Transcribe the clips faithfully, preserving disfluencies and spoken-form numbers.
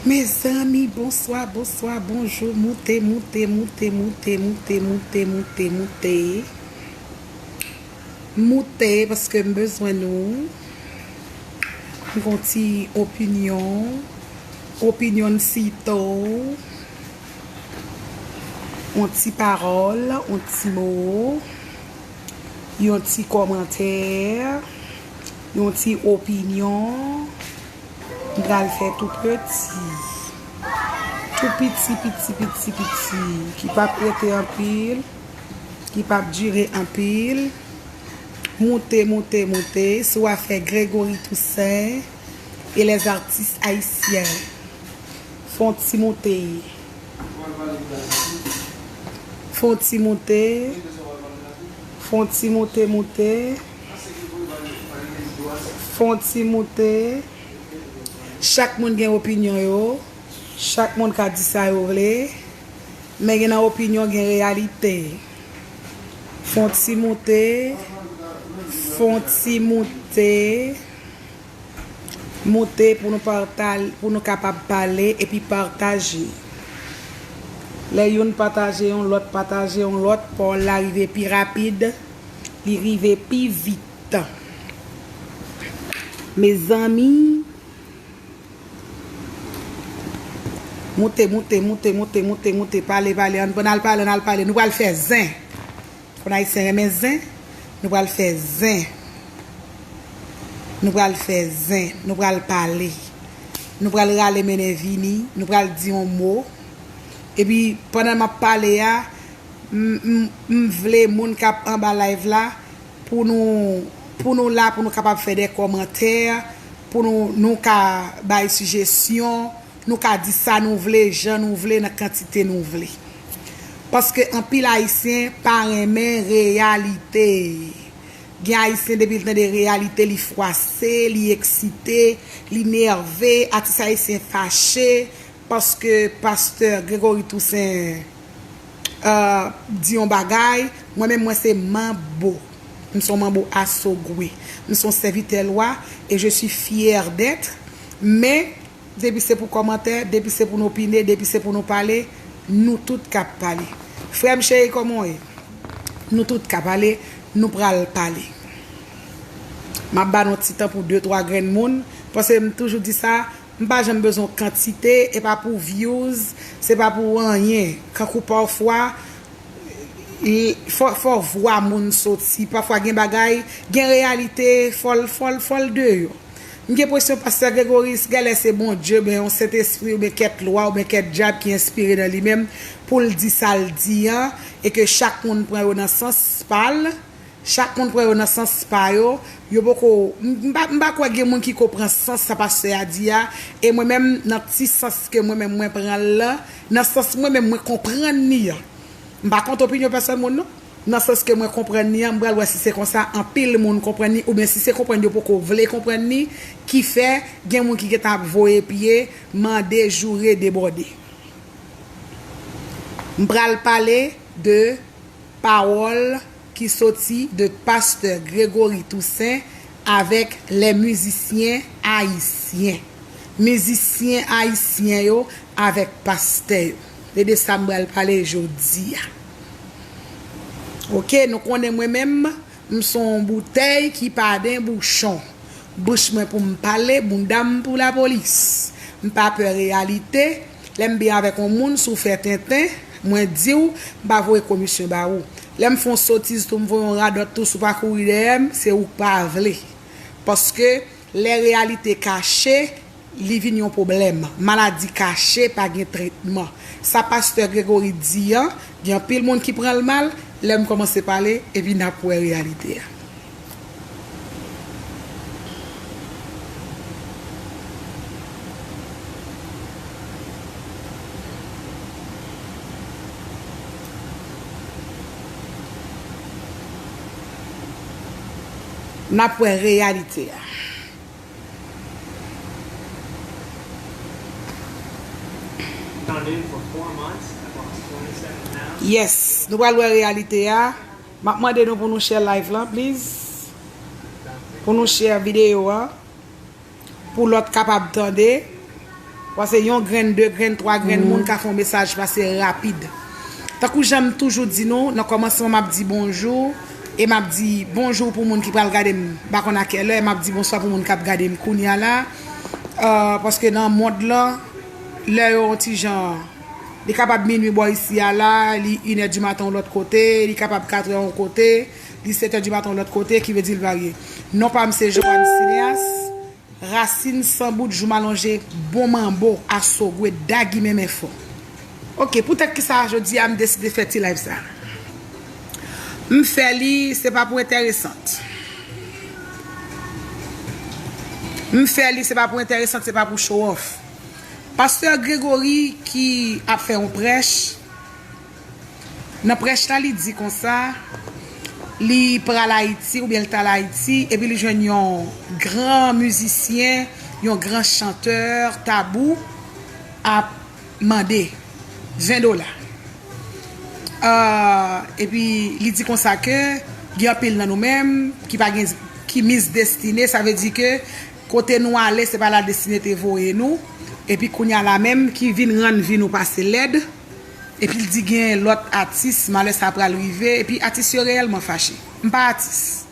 Mezanmi, bonswa, bonswa, bonjou. Moute, moute, moute, moute, moute, moute, moute, moute, moute. Moute, paske m bezwen nou. M gon ti opinyon. Opinyon sito. Yon ti pawòl, yon ti mo, yon ti kòmantè, yon ti opinyon. M pral fè tou piti. Tou piti, piti, piti, piti. Ki p ap rete anpil. Ki p ap dire anpil. Moute, moute, moute. Sou afè Gregory Toussaint et les artistes haïtiens. Fè yon ti moute. Fè yon ti moute. Fè yon ti moute, moute. Fè yon ti moute. Chak moun gen opinyon yo. Chak moun ka di sa yo vle. Men gen nan opinyon, gen reyalite. Fè yon ti moute. Fè yon ti moute. Moute pou nou pata-, pou nou kapab pale epi pataje. Lè youn pataje yon lòt, pataje yon lòt, pawòl la rive pi rapid, li rive pi vit. Mezanmi, moute, moute, moute, moute, moute, moute, pale, pale, ann, ann al pale, ann al pale, nou pral fè zen. Konn Ayisyen renmen zen, nou pral fè zen. Nou pral fè zen, nou pral pale. Nou pral rale mennen vini, nou pral di yon mo. Epi, pandan m ap pale a, m, m, m vle moun k ap anba live la, pou nou, pou nou la, pou nou kapab fè de kòmantè, pou nou, nou ka bay sijesyon, nou ka di sa nou vle, jan nou vle, nan kantite nou vle. Paske anpil Ayisyen pa renmen reyalite. Gen Ayisyen, depi l tande reyalite, li fwase, li eksite, li nève, atis ayisyen fache, paske pastè Gregory Toussaint, euh, di yon bagay, mwen menm, mwen se manbo. M se yon manbo Asogwe. M se yon sèvitè lwa, et je suis fière d'être. Men, depi se pou kòmantè, depi se pou n opine, depi se pou nou pale, nou tout k ap pale. Frè m cheri, kòman w ye? Nou tout ka pale, nou pral pale. M ap ba nou ti tan pou de, twa grenn moun, paske m toujou di sa, m pa janm bezwen kantite, e pa pou views, se pa pou anyen. Kankou pafwa, e, fò, fò vwa moun soti. Pafwa gen bagay, gen reyalite, fò l, fò l, fò l deyò. M gen enpresyon pastè Gregory, genlè se Bondye, oubyen yon Sentespri, oubyen kèk lwa, oubyen kèk dyab ki enspire nan li menm pou l di sa l di an, e ke chak moun pran yo nan sans pa l. Chak moun pran yo nan sans pa yo. Yo poko, m, m pa, m pa kwè gen moun ki ko pran sans sa pastè a di a. E mwen menm, nan ti sans ke mwen menm mwen pran l lan, nan sans mwen menm mwen konprann li an. M pa kont opinyon pèsòn moun non. Nan sans ke mwen konprann li an, m pral wè si se konsa anpil moun konprann li, oubyen si se konprann yo poko vle konprann li, ki fè gen moun ki gentan ap voye pye, mande, joure, debòde. M pral pale de pawòl ki soti de pastè Gregory Toussaint avèk les musiciens haïtiens. Mizisyen ayisyen yo avèk pastè yo. Se de sa m pral pale jodi a. Oke, nou konnen mwen menm, m se yon boutèy ki pa den bouchon. Bouch mwen pou m pale, bounda m pou lapolis. M pa pè reyalite. Lè m byen avèk yon moun, si w fè tenten, mwen di w, m pa voye komisyon ba ou. Lè m fè yon sotiz tou, m voye yon radòt tou, si w pa kouri dèyè m, se ou k pa vle. Paske lè reyalite kache, li vin yon pwoblèm. Maladi kache pa gen tretman. Sa pastè Gregory di an, gen anpil moun ki pran l mal, lè m kòmanse pale, epi n ap wè reyalite a. N ap wè reyalite a. Yes, nou pral wè reyalite a. M ap mande nou pou nou share live lan, please. Pou nou share videyo a. Pou lòt kapab tande. Paske yon grenn, de grenn, twa grenn moun ka fè yon mesaj pase rapid. Tankou jan m toujou di nou, nan kòmansman m ap di bonjou, e m ap di bonjou pou moun ki pral gade m, m pa konn a kèlè, e m ap di bonswa pou moun k ap gade m kounye a la. Euh, paske nan mond lan, lè yo yon ti jan, li kapab minui bò isi a la, li inè di maten yon lòt kote, li kapab katrè yon kote, li setè di maten yon lòt kote, ki vle di l varye. Non pa m se Joanne Cineas. Rasin san bout, jou m alonje, bon manbo, asogwe, dagi menm enfo. Ok, poutèt kisa jodi a m deside fè ti live sa? M fè li, se pa pou enteresant. M fè li, se pa pou enteresant, se pa pou show off. Pastè Gregory ki ap fè yon prèch, nan prèch la, li di konsa, li pral Ayiti oubyen li t al Ayiti, epi li jwenn yon gran mizisyen, yon gran chantè, Tabou, ap mande ven dola. Ah, epi li di konsa ke gen anpil nan nou menm ki pa gen, ki misdestine, sa vle di ke kote nou ale, se pa la destine te voye nou, epi kounye a la menm ki vin rann vi nou pase lèd. Epi l di gen lòt atis, malè sa pral rive, epi atis yo reyèlman fache. M pa atis.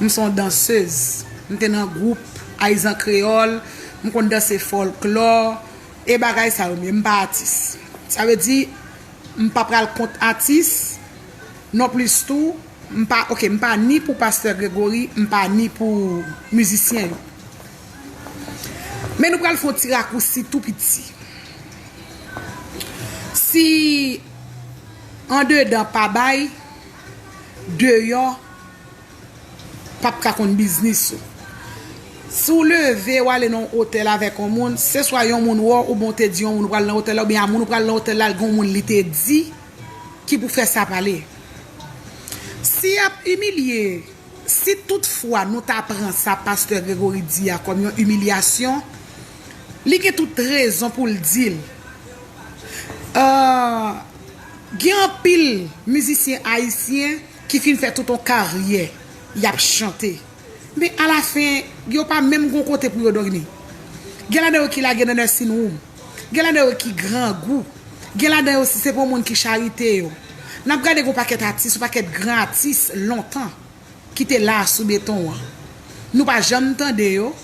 M se yon dansez. M te nan gwoup Ayizan Kreyòl, m konn danse fòlklò, e bagay sa yo, men m pa atis. Sa vle di, m pa pral kont atis, non plis tou, m pa, ok, m pa ni pou pastè Gregory, m pa ni pou mizisyen yo. Men nou pral fè yon ti rakousi tou piti. Si andedan pa bay, deyò p ap ka konn biznis ou. Si w leve, w ale nan yon otèl avèk yon moun, se swa yon moun wè w, oubyen w te di yon moun w pral nan otèl la, oubyen a moun w pral nan otèl la, l gen yon moun li te di ki pou fè sa pale. Si y ap imilye, si toutfwa nou ta pran sa pastè Gregory di a kòm yon imilyasyon, li gen tout rezon pou l di l. Ah, gen anpil mizisyen ayisyen ki fin fè tout yon karyè, y ap chante. Men alafen, yo pa menm gon kote pou yo dòmi. Gen ladan yo ki lage nan nursing home. Gen ladan yo ki grangou. Gen ladan yo si se pa yon moun ki charite yo. N ap gade gon pakèt atis, yon pakèt gran atis lontan ki te la sou beton an. Nou pa janm tande yo,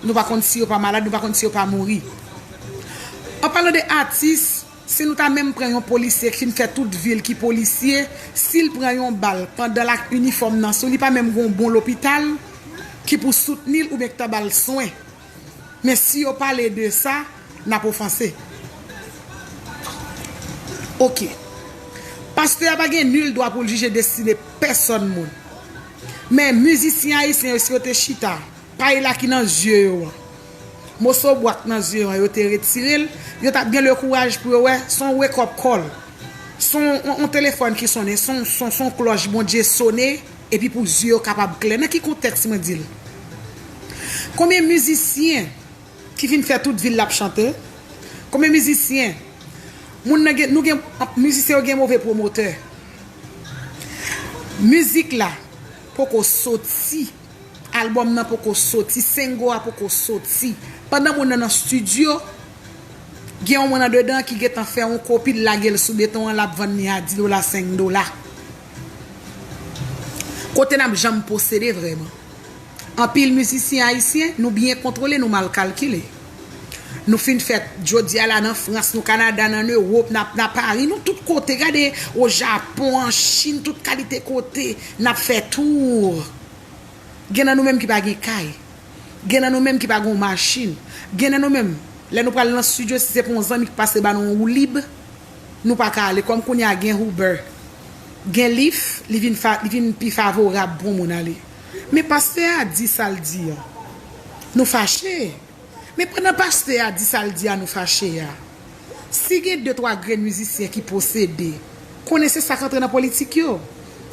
nou pa konn si yo pa malad, nou pa konn si yo pa mouri. An palan de atis, si nou ta menm pran yon polisye ki fin fè tout vi l ki polisye, si l pran yon bal pandan l ak inifòm nan sou li, pa menm gon bon lopital ki pou soutni l oubyen ki ta ba l swen. Men si yo pale de sa, n ap ofanse. Ok. Pastè a pa gen nil dwa pou l jije destine pèsòn moun. Men mizisyen ayisyen yo, si yo te chita, pay la ki nan zye yo an, moso bwa k nan zye yo an, yo te retire l, yo t ap gen le kouraj pou yo wè, se yon wake up call. Se yon, yon, yon telefòn ki sonnen, se yon, se yon, se yon klòch Bondye sonnen, epi pou zye yo kapab klè. Nan ki kontèks mwen di l? Konbyen mizisyen ki fin fè tout vi l l ap chante? Konbyen mizisyen? Moun nan gen, nou gen, mizisyen yo gen move pwomotè. Mizik la poko soti. Albòm nan poko soti, single a poko soti. Pandan moun nan nan estidyo, gen yon moun andedan ki gentan fè yon kopi, l lage l sou beton an, l ap vann li a dis dola, senk dola. Kote n ap janm posede vrèman? Anpil mizisyen ayisyen, nou byen kontwole, nou mal kalkile. Nou fin fèt jodi a la nan Frans, nou Kanada, nan Ewòp, n ap nan Pari, nou tout kote. Gade, o Japon, an Chin, tout kalite kote, n ap fè tou. Gen nan nou menm ki pa gen kay. Gen nan nou menm ki pa gen yon machin. Gen nan nou menm, lè nou pral nan estidyo, si se pa yon zanmi ki pase ba nou yon woulib, nou pa ka ale. Kòm kounye a gen Uber, gen Lyft, li vin fa-, li vin pi favorab pou moun ale. Men pastè a di sa l di a. Nou fache. Men pandan pastè a di sa l di a, nou fache a, si gen de twa grenn mizisyen ki posede, konnen se sa k antre nan politik yo.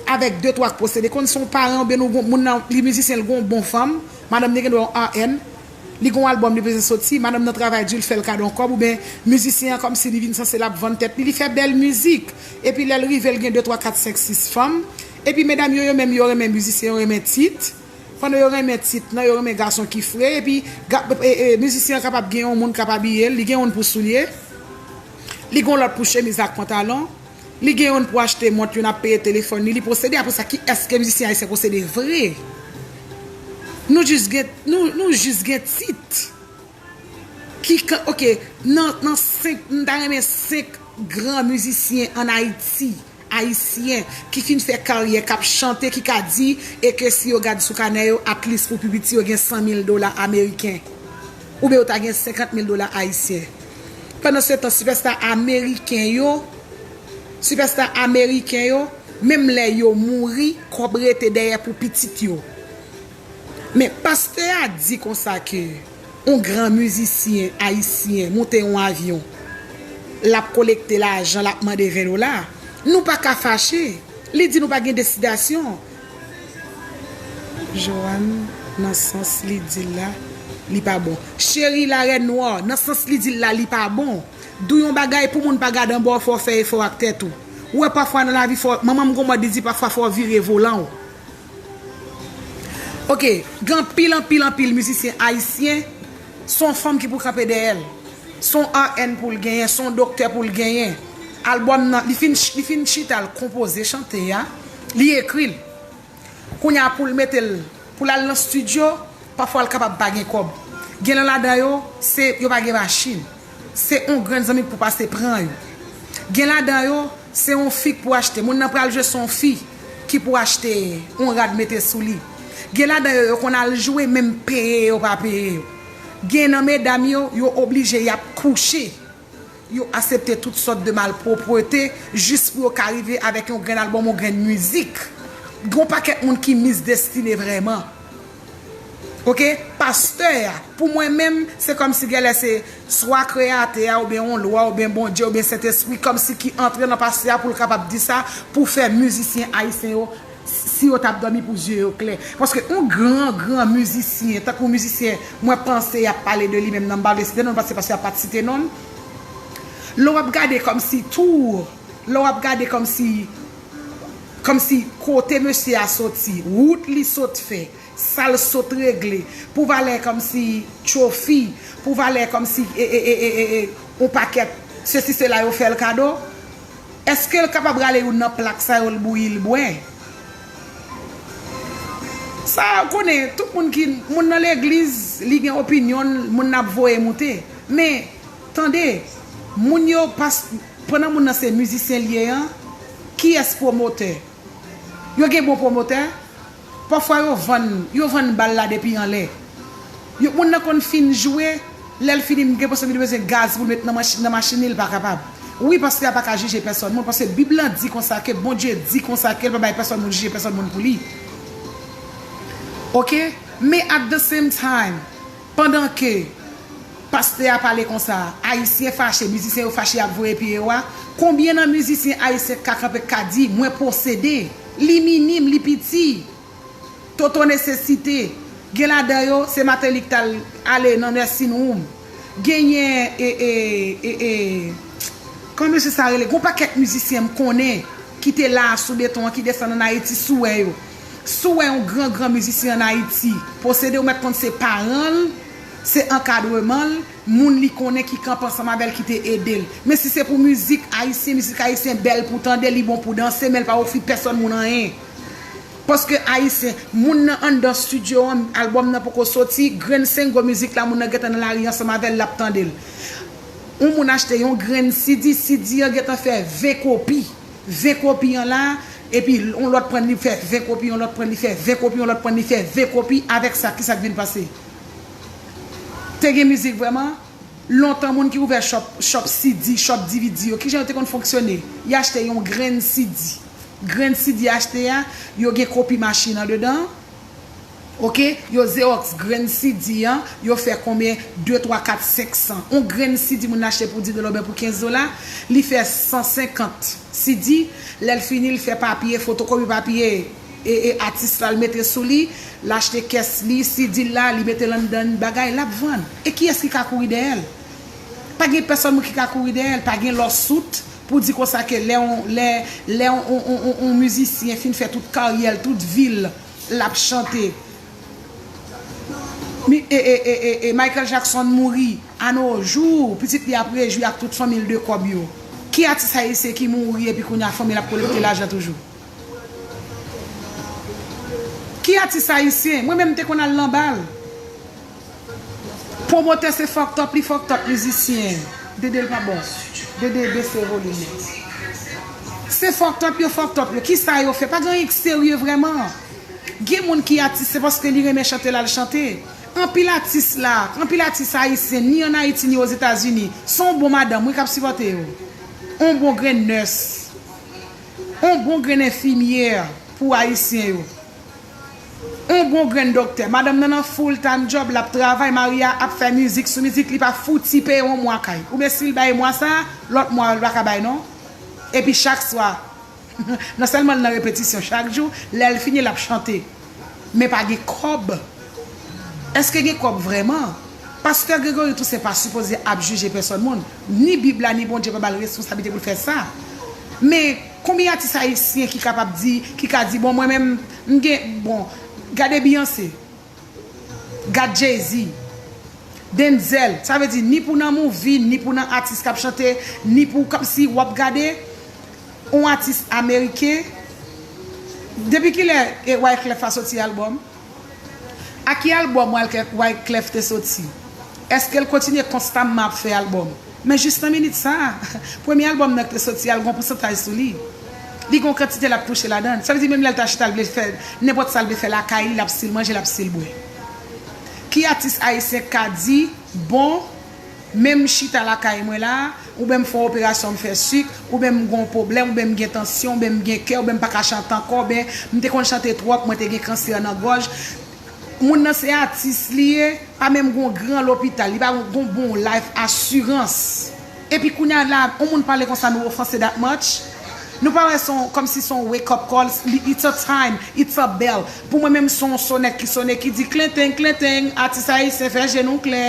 Avèk de twa k posede, konn se yon paran oubyen nou gon, moun nan, li mizisyen, l gon bon fanm, madanm li gen dwa yon A N, Li gen yon albòm li bezwen soti, madanm nan travay di l fè l kado yon kòb, oubyen mizisyen an kòmsi li vin sanse l ap vann tèt li, li fè bèl mizik. Epi lè l rive, l gen de, twa, kat, senk, sis fanm. Epi medam yo, yo menm, yo renmen mizisyen, yo renmen tit. Pandan yo renmen tit lan, yo renmen gason ki fre. Epi ga, e, e, mizisyen an kapab gen yon moun k ap abiye l, li gen youn pou soulye. Li gen yon lòt pou chemiz ak pantalon. Li gen youn pou achte mont, youn ap peye telefòn li, li posede. Apre sa, ki èske mizisyen ayisyen posede vre? Nou jis gen, nou, nou jis gen tit. Ki, oke, nan, nan senk, m ta renmen senk gran mizisyen ann Ayiti, ayisyen, ki fin fè karyè, k ap chante, ki ka di, e ke si yo gad sou kanè yo, at least pou pi piti, yo gen san mil dola ameriken. Oubyen yo ta gen senkant mil dola ayisyen. Pandan se tan, sipèsta ameriken yo, sipèsta ameriken yo, menm lè yo mouri, kòb rete dèyè pou pitit yo. Men pastè a di konsa ke yon gran mizisyen ayisyen monte yon avyon, l ap kolekte lajan, l ap mande ven dola. Nou pa ka fache. Li di nou pa gen destinasyon. Joanne, nan sans li di l la, li pa bon. Cheri, la rèn nwa, nan sans li di l la, li pa bon. Di w yon bagay pou moun pa gade anba w, fò w fè efò ak tèt ou. Ou wè, pafwa nan lavi, fò, manman m gon mòd li di, pafwa fò w vire volan w. Oke, gen anpil, anpil, anpil mizisyen ayisyen, se yon fanm ki pou kanpe dèyè l. Se yon R N pou l genyen, se yon doktè pou l genyen. Albòm nan, li fin, li fin chita, l konpoze chante a, li ekri l. Kounye a pou l mete l, pou l al nan estidyo, pafwa l kapab pa gen kòb. Gen nan ladan yo, se, yo pa gen machin. Se yon grenn zanmi k pou pase pran yo. Gen ladan yo, se yon fi k pou achte. Moun nan pral jwe, se yon fi ki pou achte yon rad mete sou li. Gen ladan yo, yo konn al jwe, menm peye yo pa peye yo. Gen nan medam yo, yo oblije y ap kouche. Yo aksepte tout sòt de malpwoprete jis pou yo ka rive avèk yon grenn albòm, yon grenn mizik. Gen yon pakèt moun ki mizdestine vrèman. Oke? Pastè a, pou mwen menm, se kòmsi genlè se swa kreyatè a, oubyen yon lwa, oubyen Bondye, oubyen Sentespri, kòmsi ki antre nan pastè a pou l kapab di sa, pou fè mizisyen ayisyen yo, si yo t ap dòmi pou zye yo klè. Paske yon gran, gran mizisyen, tankou mizisyen, mwen panse y ap pale de li menm nan, m pa vle site non l, paske, paske y ap pa t site non l. Lè w ap gade kòmsi tou, lè w ap gade kòmsi, kòmsi kote mesye a soti, wout li sot fè, sa l sot regle, pou valè kòmsi twofi, pou valè kòmsi, e, e, e, e, e, e, yon pakèt sesi sela yo fè l kado, èske l kapab rale youn nan plak sa yo l bouyi l bwè? Sa, ou konnen, tout moun ki, moun nan legliz, li gen opinyon l, moun nan ap voye moute. Men, tande, moun yo pas, pandan moun nan se mizisyen l ye an, kiyès pwomotè? Yo gen bon pwomotè? Pafwa yo vann, yo vann bal la depi anlè. Yo, moun nan konn fin jwe, lè l fini, m gen enpresyon li bezwen gaz pou l met nan machin, nan machin li, li pa kapab. Wi, pastè a pa ka jije pèsòn moun, paske Bib lan di konsa ke Bondye di konsa ke l pa bay pèsòn moun jije pèsòn moun pou li. Oke? Men at the same time, pandan ke pastè a pale konsa, ayisyen fache, mizisyen yo fache ap voye pye yo a, konbyen nan mizisyen ayisyen k ka kanpe k ka di, mwen posede, li minim, li piti. Toto Nesesite, gen ladan yo, se maten li k t al ale nan nursing home. Genyen, e, e, e, e, kòman mesye sa rele? Gon pakèt mizisyen m konnen ki te la a sou beton an, ki desann ann Ayiti, si w wè yo. Si w wè yon gran, gran mizisyen ann Ayiti, posede, ou mèt konn se paran l, se ankadreman l, moun li konnen ki kanpe ansanm avè l, ki te ede l. Men si se pou mizik ayisyen, mizik ayisyen bèl pou tande, li bon pou danse, men l pa ofri pèsòn moun anyen. Paske ayisyen, moun nan anndan estidyo an, albòm nan poko soti, grenn sengo mizik la, moun nan gentan nan lari ansanm avè l, l ap tande l. Yon moun achte yon grenn C D, C D an gentan fè ven kopi. Ven kopi an la, epi yon lòt pran li fè ven kopi, yon lòt pran li fè ven kopi, yon lòt pran li fè ven kopi. Avèk sa, kisa k vin pase? Te gen mizik vrèman? Lontan, moun ki ouvè shop, shop C D, shop D V D yo, kijan yo te konn fonksyone? Y achte yon grenn C D. Grenn C D achte a, yo gen kopi machin andedan. Oke? Yo Xerox grenn C D an, yo fè konbyen? De, twa, kat, senk san. Yon grenn C D moun achte pou dis dola oubyen pou kenz dola, li fè san senkant C D. Lè l fini, l fè papye, fotokopi papye, e, e atis la, l mete sou li, l achte kès li, C D l la, li mete l anndan bagay, l ap vann. E kiyès ki ka kouri dèyè l? Pa gen pèsonn moun ki ka kouri dèyè l, pa gen lawsuit pou di konsa ke lè on, lè, lè on, on, on, on, on mizisyen fin fè tout karyè l, tout vi l, l ap chante. Mi, e, e, e, e, e Michael Jackson mouri, a no jou, pitit li ap rejwi ak tout fanmi l de kòb yo. Ki atis ayisyen ki mouri epi kounye a fanmi l ap kolekte lajan toujou? Ki atis ayisyen? Mwen menm m te konn al nan bal. Pwomotè se fucked up, li fucked up mizisyen. Dede l pa bon. Dede bese volim nan. Se fucked up yo fucked up yo. Kisa yo fè? Pa gen anyen k serye vrèman. Gen moun ki atis se paske li renmen chante l al chante. Anpil atis la, anpil atis ayisyen, ni ann Ayiti ni Ozetazini, se yon bon madanm wi k ap sipòte yo. Yon bon grenn nès. Yon bon grenn enfimyè pou ayisyen yo. Yon bon grenn doktè. Madanm nan nan full time job, l ap travay, mari a ap fè mizik sou mizik, li pa fouti peye yon mwa kay. Oubyen si l bay mwa sa, lòt mwa a, l pa ka bay non. Epi chak swa, non sèlman l nan repetisyon chak jou, lè l fini, l ap chante. Men pa gen kòb. Èske gen kòb vrèman? Pastè Gregory Toussaint pa sipoze ap jije pèsonn moun. Ni Bib la, ni Bondye pa ba l responsablite pou l fè sa. Men, konbyen atis ayisyen ki kapab di, ki ka di, bon, mwen menm, m gen, bon, gade Beyoncé, gad Jay-Z, Denzel, sa vle di, ni pou nan movie, ni pou nan atis k ap chante, ni pou kòmsi w ap gade, yon atis ameriken, depi kilè, e, Wyclef a soti albòm? A ki albòm Wyclef, Wyclef te soti? Èske l kontinye konstamman ap fè albòm? Men jis nan minit sa a, premye albòm nan ki te soti a, l gen yon pousantaj sou li. Li gen yon kantite l ap touche ladan l. Sa vle di menm lè l ta chita, l vle fè nenpòt sa l vle fè lakay li, l ap still manje, l ap still bwè. Ki atis ayisyen k ka di, bon, menm chita lakay mwen la, oubyen m fè yon operasyon, m fè sik, oubyen m gen yon pwoblèm, oubyen m gen tansyon, oubyen m gen kè, oubyen m pa ka chante ankò, oubyen m te konn chante twòp, mwen te gen kansè nan gòj. Moun nan se atis li ye, pa menm gon gran lopital, li pa gon bon life assurance. Epi kounye a la, yon moun pale konsa nou ofanse that much? Nou pa wè se yon, kòmsi se yon wake up call, li, it's a time, it's a bell. Pou mwen menm se yon sonèt ki sone ki di klenteng, klenteng, atis ayisyen fè je nou klè.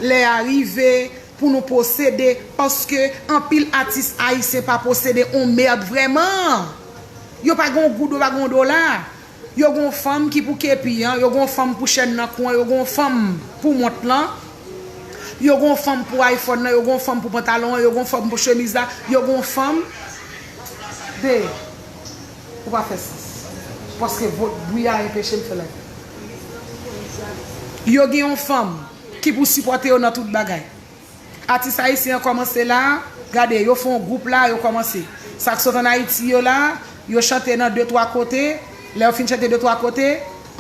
Lè a rive pou nou posede, paske anpil atis ayisyen pa posede yon mèd vrèman. Yo pa gen yon goud, yo pa gen yon dola. Yo gen yon fanm ki pou kepi an, yo gen yon fanm pou chèn nan kou an, yo gen yon fanm pou mont lan, yo gen yon fanm pou iPhone nan, yo gen yon fanm pou pantalon an, yo gen yon fanm pou chemiz la, yo gen yon fanm de, ou pa fè sans. Paske vot bwi a enpeche m fè live. Yo gen yon fanm ki pou sipòte yo nan tout bagay. Atis ayisyen an kòmanse la, gade, yo fè yon gwoup la, yo kòmanse. Sa k sot ann Ayiti yo la, yo chante nan de twa kote, lè yo fin chante de twa kote,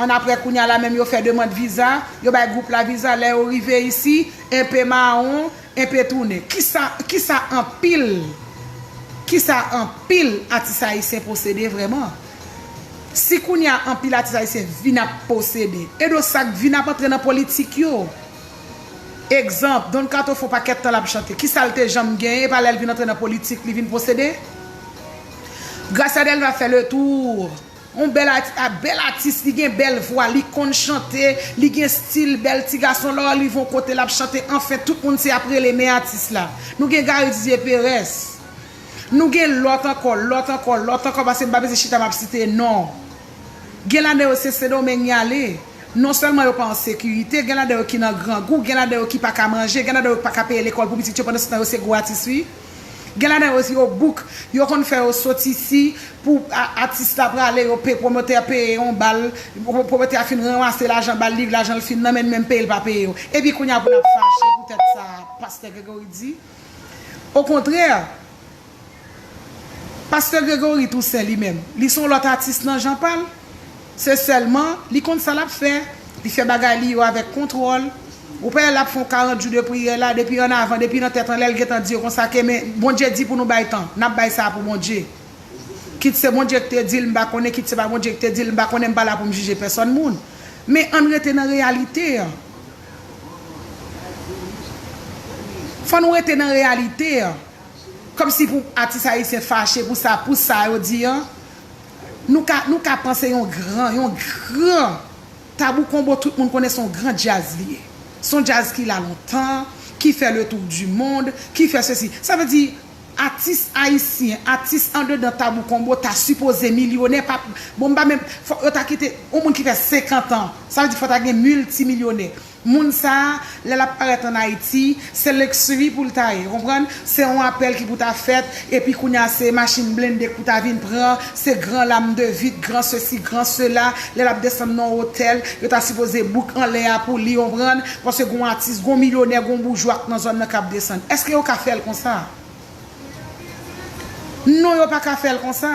annapre kounye a la menm yo fè demann viza, yo bay gwoup la viza, lè yo rive isi, enpe mawon, enpe tounen. Kisa, kisa anpil, kisa anpil atis ayisyen posede vrèman? Si kounye a anpil atis ayisyen vin ap posede, e do sa k vin ap antre nan politik yo? Egzanp, Don Kato fè yon pakèt tan l ap chante. Kisa l te janm genyen? E pa lè l vin antre nan politik, li vin posede? Gracia Delva fè le tour. Yon bèl ati-, a, bèl atis, li gen bèl vwa, li konn chante, li gen stil, bèl ti gason. Lè w rive yon kote, l ap chante, anfen, tout moun se ap rele men atis la. Nou gen Gary Didier Perez. Nou gen lòt ankò, lòt ankò, lòt ankò, paske m pa bezwen chita, m ap site non. Gen ladan yo se Sendomeng y ale. Non sèlman yo pa an sekirite, gen ladan yo ki nan grangou, gen ladan yo ki pa ka manje, gen ladan yo ki pa ka peye lekòl pou pitit yo, pandan se tan yo se gwo atis wi. Gen ladan yo, yo bouk, yo konn fè yo sot isi pou a-, atis la prale, yo pe pwomotè peye yon bal, pwomotè a fin ranmase lajan bal li, lajan l fin nan men l, menm peye l pa peye yo. Epi kounye a pou n ap fache poutèt sa pastè Gregory di. Okontrè, Pastè Gregory Toussaint li menm, li se yon lòt atis nan jan pa l. Se sèlman, li konn sa l ap fè. Li fè bagay li yo avèk kontwòl. Ou pa wè l ap fè yon karant jou de priyè la, depi ann avan, depi nan tèt anlè, l gentan di yo konsa ke men Bondye di pou nou bay tan. N ap bay sa a pou Bondye. Kit se Bondye ki te di l, m pa konnen, kit se pa Bondye ki te di l, m pa konnen, m pa la pou m jije pèsonn moun. Men ann rete nan reyalite an. Fò nou rete nan reyalite an. Kòmsi pou atis ayisyen fache pou sa, pou sa yo di an. Nou ka, nou ka panse yon gran, yon gran Tabou Konbo, tout moun konnen se yon gran djaz li ye. Se yon djaz ki la lontan, ki fè le tour du monde, ki fè sesi. Sa vle di, atis ayisyen, atis andedan Tabou Konbo ta sipoze milyonè, pa, bon, m pa menm, fò yo ta kite yon moun ki fè senkant an, sa vle di fò ta gen miltimilyonè. Moun sa a, lè l ap parèt ann Ayiti, se luxury pou l ta ye, konprann? Se yon apèl ki pou ta fèt, epi kounye a se machin blende k pou ta vin pran, se gran lame de vide, gran sesi, gran sela. Lè l ap desann nan yon otèl, yo ta sipoze bouk anlè a pou li, konprann? Paske gon atis, gon milyonè, gon boujwa k nan zòn nan k ap desann. Èske yo ka fè l konsa? Non, yo pa ka fè l konsa.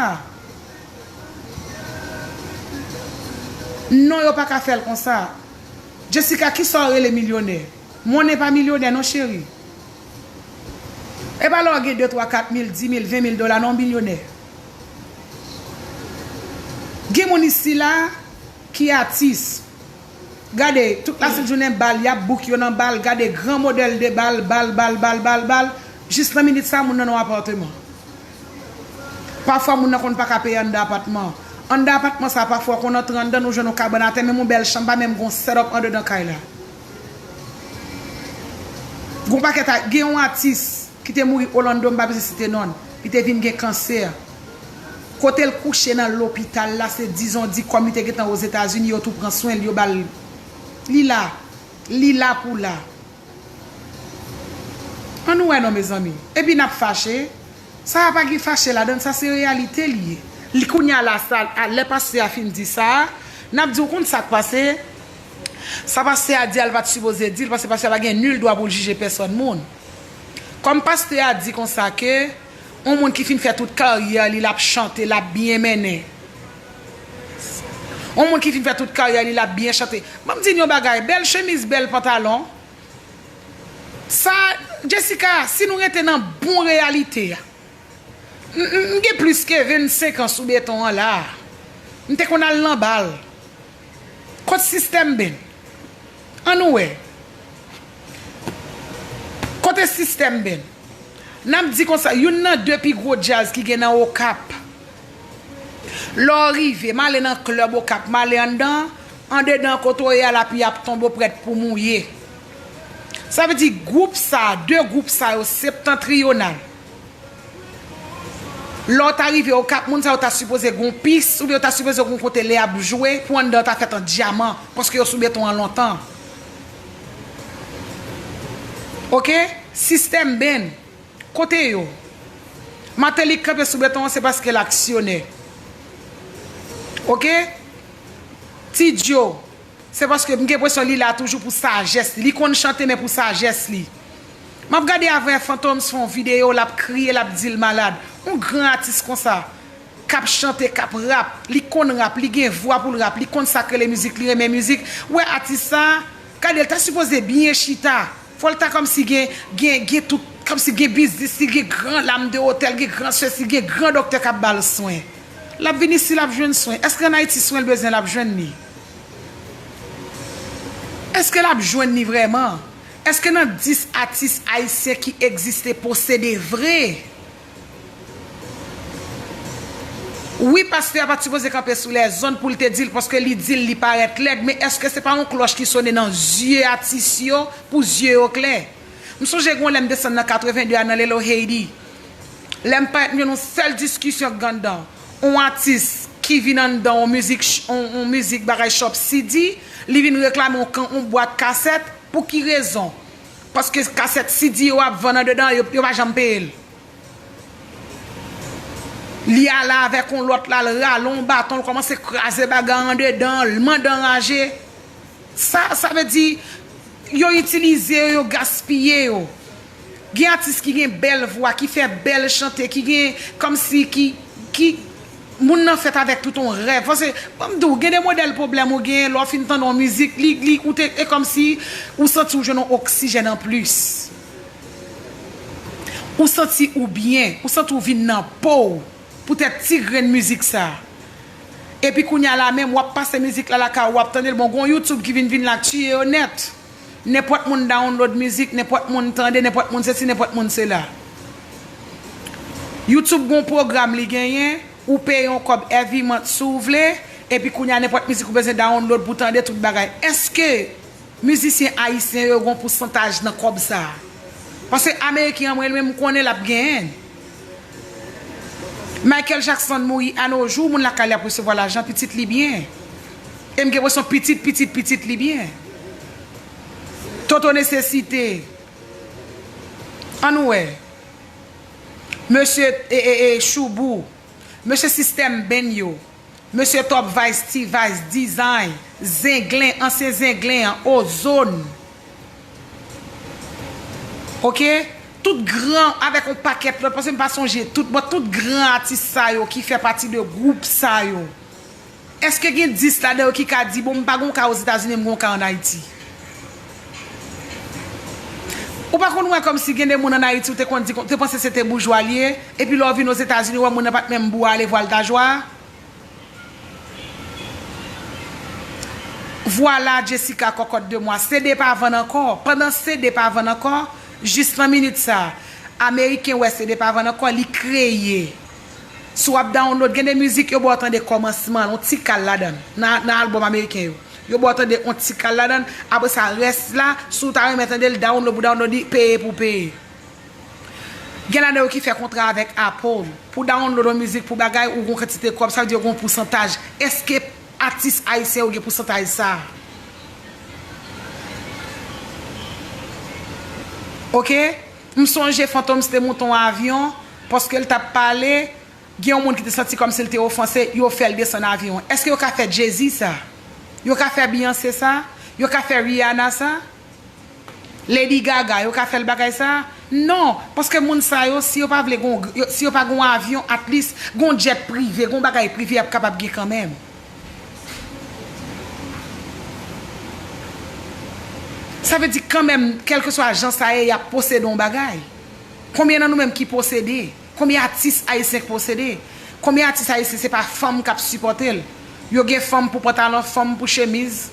Non, yo pa ka fè l konsa. Jessica, kisa w rele milyonè? Monnen pa milyonè non, cheri. E pa lè w gen de, twa, kat mil, di mil, ven mil dola non, milyonè. Gen moun isi la ki atis. Gade, tout lasent jounen bal, y ap bouk yo nan bal, gade gran modèl de bal, bal, bal, bal, bal, bal, jis nan minit sa, moun nan nan yon apatman. Pafwa, moun nan konn pa ka peye anndan apatman. Anndan apatman sa, pafwa, w konn antre anndan, nou jwenn yon kabann atè, menm yon bèl chanm, pa menm gon set up andedan kay la. Gon pakèt a, gen yon atis ki te mouri Orlando, m pa bezwen site non l, li te vin gen kansè. Kote l kouche nan lopital la, se dizon di kòm li te gentan Ozetazini, yo tou pran swen l, yo ba l. Li la. Li la pou la. Ann wè non, mezanmi. Epi n ap fache. Sa a pa gen fache ladan l, sa se reyalite li ye. Li kounye a la, sa, a, lè pastè a fin di sa a, n ap di, w konn sa k pase? Sa pastè a di a, l pa t sipoze di l, paske pastè a pa gen nil dwa pou l jije pèsòn moun. Kòm pastè a di konsa ke yon moun ki fin fè tout karyè li, l ap chante, l ap byen mennen. Yon moun ki fin fè tout karyè li, l ap byen chante. Ban m di n yon bagay, bèl chemiz, bèl pantalon. Sa, Jessica, si nou rete nan bon reyalite a, m, m, m gen plis ke vennsenk an sou beton an la a. M te konn al nan bal. Kot sistèm ben? Ann wè. Kote sistèm ben? N ap di konsa, youn nan de pi gwo djaz ki gen nan Okap. Lè w rive, m ale nan klèb Okap, m ale anndan, andedan kote w ye a, lapli ap tonbe, w prèt pou mouye. Sa vle di gwoup sa, de gwoup sa yo, septantriyonal. Lè w ta rive Okap, moun sa yo ta sipoze gon pis, oubyen yo ta sipoze gon kote lè y ap jwe, pou anndan ta fèt an dyaman, paske yo sou beton an lontan. Oke? Sistèm ben, kote yo? Martelly k kanpe sou beton an, se paske l aksyonè. Oke? Ti Djo, se paske m gen enpresyon li la toujou pou sajès li. Li konn chante, men pou sajès li. M ap gade avan Fantoms fè yon videyo, l ap kriye, l ap di l malad. Yon gran atis konsa, k ap chante, k ap rap, li konn rap, li gen vwa pou l rap, li konn sa k rele mizik, li renmen mizik. Ou wè atis sa, gade, l ta sipoze byen chita. Fò l ta kòmsi gen, gen, gen tout, kòmsi gen biznis, li gen gran lame de otèl, gen gran sesi, gen gran doktè k ap ba l swen. L ap vin isi, l ap jwenn swen. Èske ann Ayiti swen l bezwen, l ap jwenn li? Èske l ap jwenn li vrèman? Èske nan dis atis ayisyen ki egziste posede vre? Wi, pastè a pa t sipoze kanpe sou lèzonn pou l te di l, paske li di l li parèt lèd, men èske se pa yon klòch ki sone nan zye atis yo pou zye yo klè? M sonje gen yon lè m desann nan katreven de a nan Lelo Haiti. Lè m parèt, m jwenn yon sèl diskisyon k gen anndan. Yon atis ki vin anndan yon mizik, ch- yon, yon mizik bagay shop C D, li vin reklame yon, kan- yon bwat kasèt. Pou ki rezon? Paske kasèt C D yo ap vann andedan, yo, yo pa janm peye l. Li ale avèk yon lòt la, l rale yon baton, l kòmanse kraze bagay andedan, l mande anraje. Sa, sa vle di, yo itilize yo, yo gaspiye yo. Gen atis ki gen bèl vwa, ki fè bèl chante, ki gen, kòmsi, ki, ki, moun nan fèt avèk tout yon rèv. Paske, ban m di w, gen de modèl pwoblèm ou genyen, lè w fin tande yon mizik, li, li, ou te, e kòmsi, ou santi w jwenn yon oksijèn anplis. Ou santi ou byen, ou santi w vin nan po w, poutèt ti grenn mizik sa. Epi kounye a la menm, w ap pase mizik la lakay ou, w ap tande l, bon, gon YouTube ki vin, vin la, k tiye yo nèt. Nenpòt moun download mizik, nenpòt moun tande, nenpòt moun sesi, nenpòt moun sela. YouTube gon pwogram li genyen, ou peye yon kòb every month si w vle, epi kounye a nenpòt mizik ou bezwen download pou tande tout bagay. Èske mizisyen ayisyen yo gen yon pousantaj nan kòb sa a? Paske ameriken an mwen menm m konnen l ap genyen. Michael Jackson mouri a no jou, moun lakay li ap resevwa lajan, pitit li byen. E m gen enpresyon pitit, pitit, pitit li byen. Toto Nesesite. Ann wè. Mesye e, e, e, Choubou. Mesye Sistèm Band yo. Mesye Top Vice, T Vice, Design, Zenglen, ansyen Zenglen an, Ozone. Oke? Tout gran, avèk yon pakèt lòt, paske m pa sonje tout, but tout gran atis sa yo ki fè pati de gwoup sa yo. Èske gen dis ladan yo ki ka di, bon, m pa gen yon ka Ozetazini, m gen yon ka ann Ayiti? Ou pa konn wè kòmsi gen de moun ann Ayiti, ou te konn di, ou te panse se te boujwa l ye, epi lè w vin Ozetazini, ou wè moun nan pa t menm bwa ale vwal ta jwa? Vwala, Jessica Cocotte de Moi, C D pa vann ankò. Pandan C D pa vann ankò, jis nan minit sa a, Ameriken wè C D pa vann ankò, li kreye. Si w ap download, gen de mizik yo ba w tande kòmansman l, yon ti kal ladan l, nan, nan albòm ameriken yo. Yo ba w tande yon ti kal ladan l, apre sa, rès la, si w ta renmen tande l, download pou download li, peye pou peye. Gen ladan yo ki fè kontra avèk Apple. Pou download yon mizik, pou bagay, ou gen yon kantite kòb, sa vle di yo gen yon pousantaj. Èske atis ayisyen yo gen pousantaj sa a? Oke? M sonje Fantom te monte yon avyon, paske l t ap pale, gen yon moun ki te santi kòmsi l te ofanse, yo fè l desann avyon an. Èske yo ka fè Jay-Z sa? Yo ka fè Beyoncé sa? Yo ka fè Rihanna sa? Lady Gaga, yo ka fè l bagay sa? Non, paske moun sa yo, si yo pa vle gon, yo- si yo pa gon avyon, at least gon jet prive, gon bagay prive y ap kapab gen kanmenm. Sa vle di kanmenm, kèlkeswa jan sa ye, y ap posede yon bagay. Konbyen nan nou menm ki posede? Konbyen atis ayisyen k posede? Konbyen atis ayisyen se pa fanm k ap sipòte l? Yo gen fanm pou pantalon, fanm pou chemiz,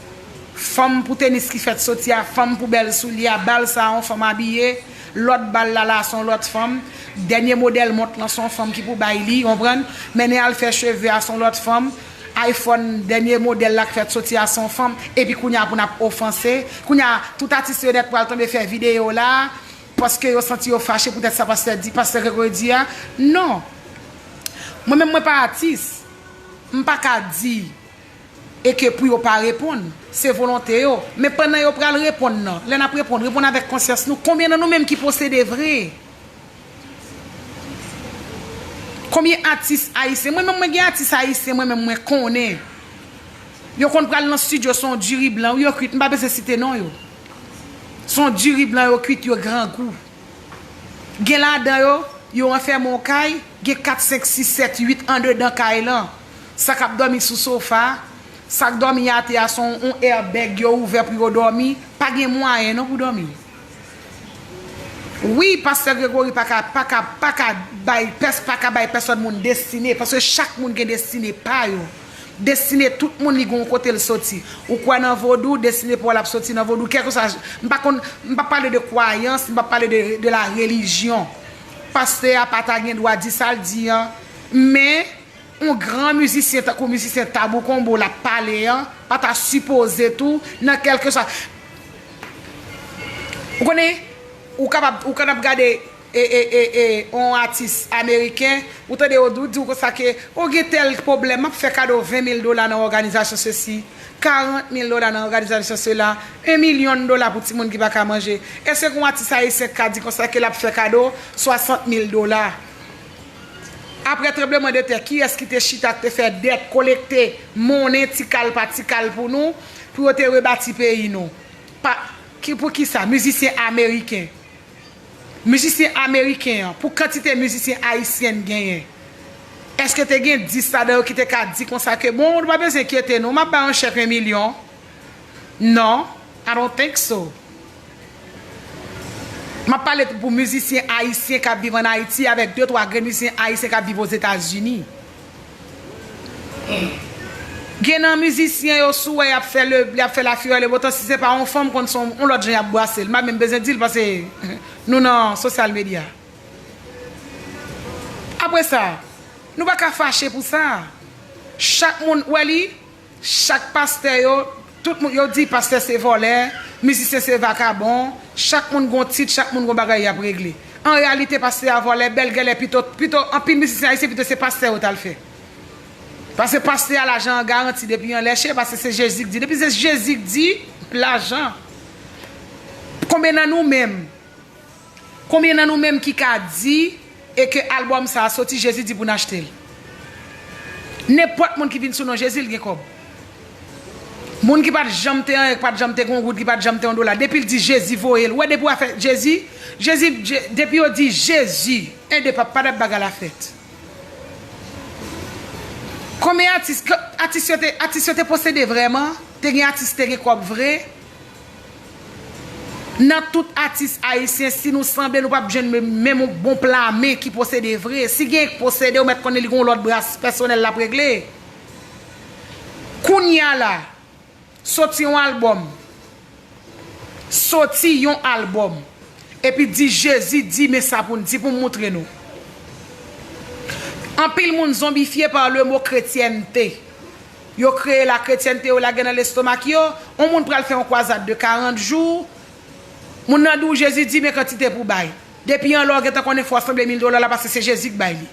fanm pou tenis ki fèt soti a, fanm pou bèl soulye a, bal sa a, yon fanm abiye, lòt bal la, la, se yon lòt fanm, dènye modèl mont lan, se yon fanm ki pou bay li, konprann? Mennen al fè cheve a, se yon lòt fanm, iPhone, dènye modèl la k fèt soti a, se yon fanm, epi kounye a pou n ap ofanse, kounye a, tout atis yo nèt pral tonbe fè videyo la, paske yo santi yo fache poutèt sa pastè di, pastè Gregory di a. Non. Mwen menm mwen pa atis. M pa ka di e ke pou yo pa reponn. Se volonte yo. Men pandan yo pral reponn nan, lè n ap reponn, reponn avèk konsyans nou. Konbyen nan nou menm ki posede vre? Konbyen atis ayisyen? Mwen menm mwen gen atis ayisyen mwen menm mwen konnen. Yo konn pral nan estidyo, se yon diri blan wi yo kwit, m pa bezwen site non yo. Se yon diri blan yo kwit, yo grangou. Gen ladan yo, yo anfèmen yon kay, gen kat, senk, sis, sèt, uit andedan kay lan. Sa k ap dòmi sou sofa, sa k dòmi atè a, se yon, yon airbag yo ouvè pou yo dòmi, pa gen mwayen non pou dòmi. Wi, pastè Gregory pa ka, pa ka, pa ka bay pès, pa ka bay pèsòn moun destine, paske chak moun gen destine pa yo. Destine tout moun li gen yon kote l soti. Ou kwè nan vodou, destine pa w l ap soti nan vodou. Kèlkeswa, m pa konn, m p ap pale de kwayans, m p ap pale de, de la relijyon. Pastè a pa ta gen dwa di sa l di an, men yon gran mizisyen tankou mizisyen Tabou Combo l ap pale an, pa ta sipoze tou, nan kèlkeswa. Ou konnen, ou kapab, ou kapab gade e, e, e, e, yon atis ameriken, ou tande yo di w konsa ke, o gen tèl pwoblèm, m ap fè kado ven mil dola nan òganizasyon sesi, karant mil dola nan òganizasyon sela, yon milyon dola pou timoun ki pa ka manje. Èske gen yon atis ayisyen k ka di konsa ke l ap fè kado swasant mil dola? Apre tranblemanntè, kiyès ki te chita, k te fè dèt, kolekte monnen ti kal pa ti kal pou nou, pou yo te rebati peyi nou? Pa, ki, poukisa? Mizisyen ameriken. Mizisyen ameriken an, pou kantite mizisyen ayisyen n genyen, èske te gen dis ladan yo ki te ka di konsa ke, bon, nou pa bezwen enkyete nou, m ap ba yon chèk yon milyon? Non, I don't think so. M ap pale pou mizisyen ayisyen k ap viv ann Ayiti avèk de twa grenn mizisyen ayisyen k ap viv Ozetazini. Gen nan mizisyen yo, si w wè y ap fè le, y ap fè la fureur le beau temps, si se pa yon fanm, konn se yon, yon lòt jan y ap brase l. M pa menm bezwen di l, paske nou nan sosyal medya. Apre sa, Nou pa ka fache pou sa. Chak moun, wè li, chak pastè yo, tout moun, yo di pastè se vòlè, mizisyen se vakabon, chak moun gon tit, chak moun gon bagay y ap regle. An reyalite, pastè a vòlè, bèl gèlè, pito, pito, anpil mizisyen ayisyen, pito se pastè yo t al fè. Paske pastè a lajan an garanti depi anlè che, paske se Jezi k di. Depi se Jezi k di, lajan. Konbyen nan nou menm? Konbyen nan nou menm ki ka di e ke albòm sa a soti, Jezi di pou n achte l? Nenpòt moun ki vin sou non Jezi, l gen kòb. Moun ki pa t janm te anyen, ki pa t janm te gen yon goud, ki pa t janm te yon dola, depi l di Jezi voye l, wè depi w a fè Jezi, Jezi, Je- depi yo di Jezi, en de pa, pa dat bagay la fèt. Konbyen atis, ke- atis yo te, atis yo te posede vrèman? Te gen atis te gen kòb vre? Nan tout atis ayisyen, si nou sanble, nou p ap jwenn menm, menm yon bon pla men ki posede vre. Si gen ki posede, ou mèt konnen li gen yon lòt bras pèsonèl l ap regle. Kounye a la, soti yon albòm. Soti yon albòm. Epi di, Jezi di, men sa pou n di, pou m moutre nou. Anpil moun zonbifye pa le mo kretyènte. Yo kreye la kretyènte, yo lage nan lestomak yo. On moun pral fè yon kwazad de karant jou. Moun nan di w Jezi di, men kantite pou bay. Depi anlè w gentan konnen fò w sanble mil dola la, paske se Jezi k bay li.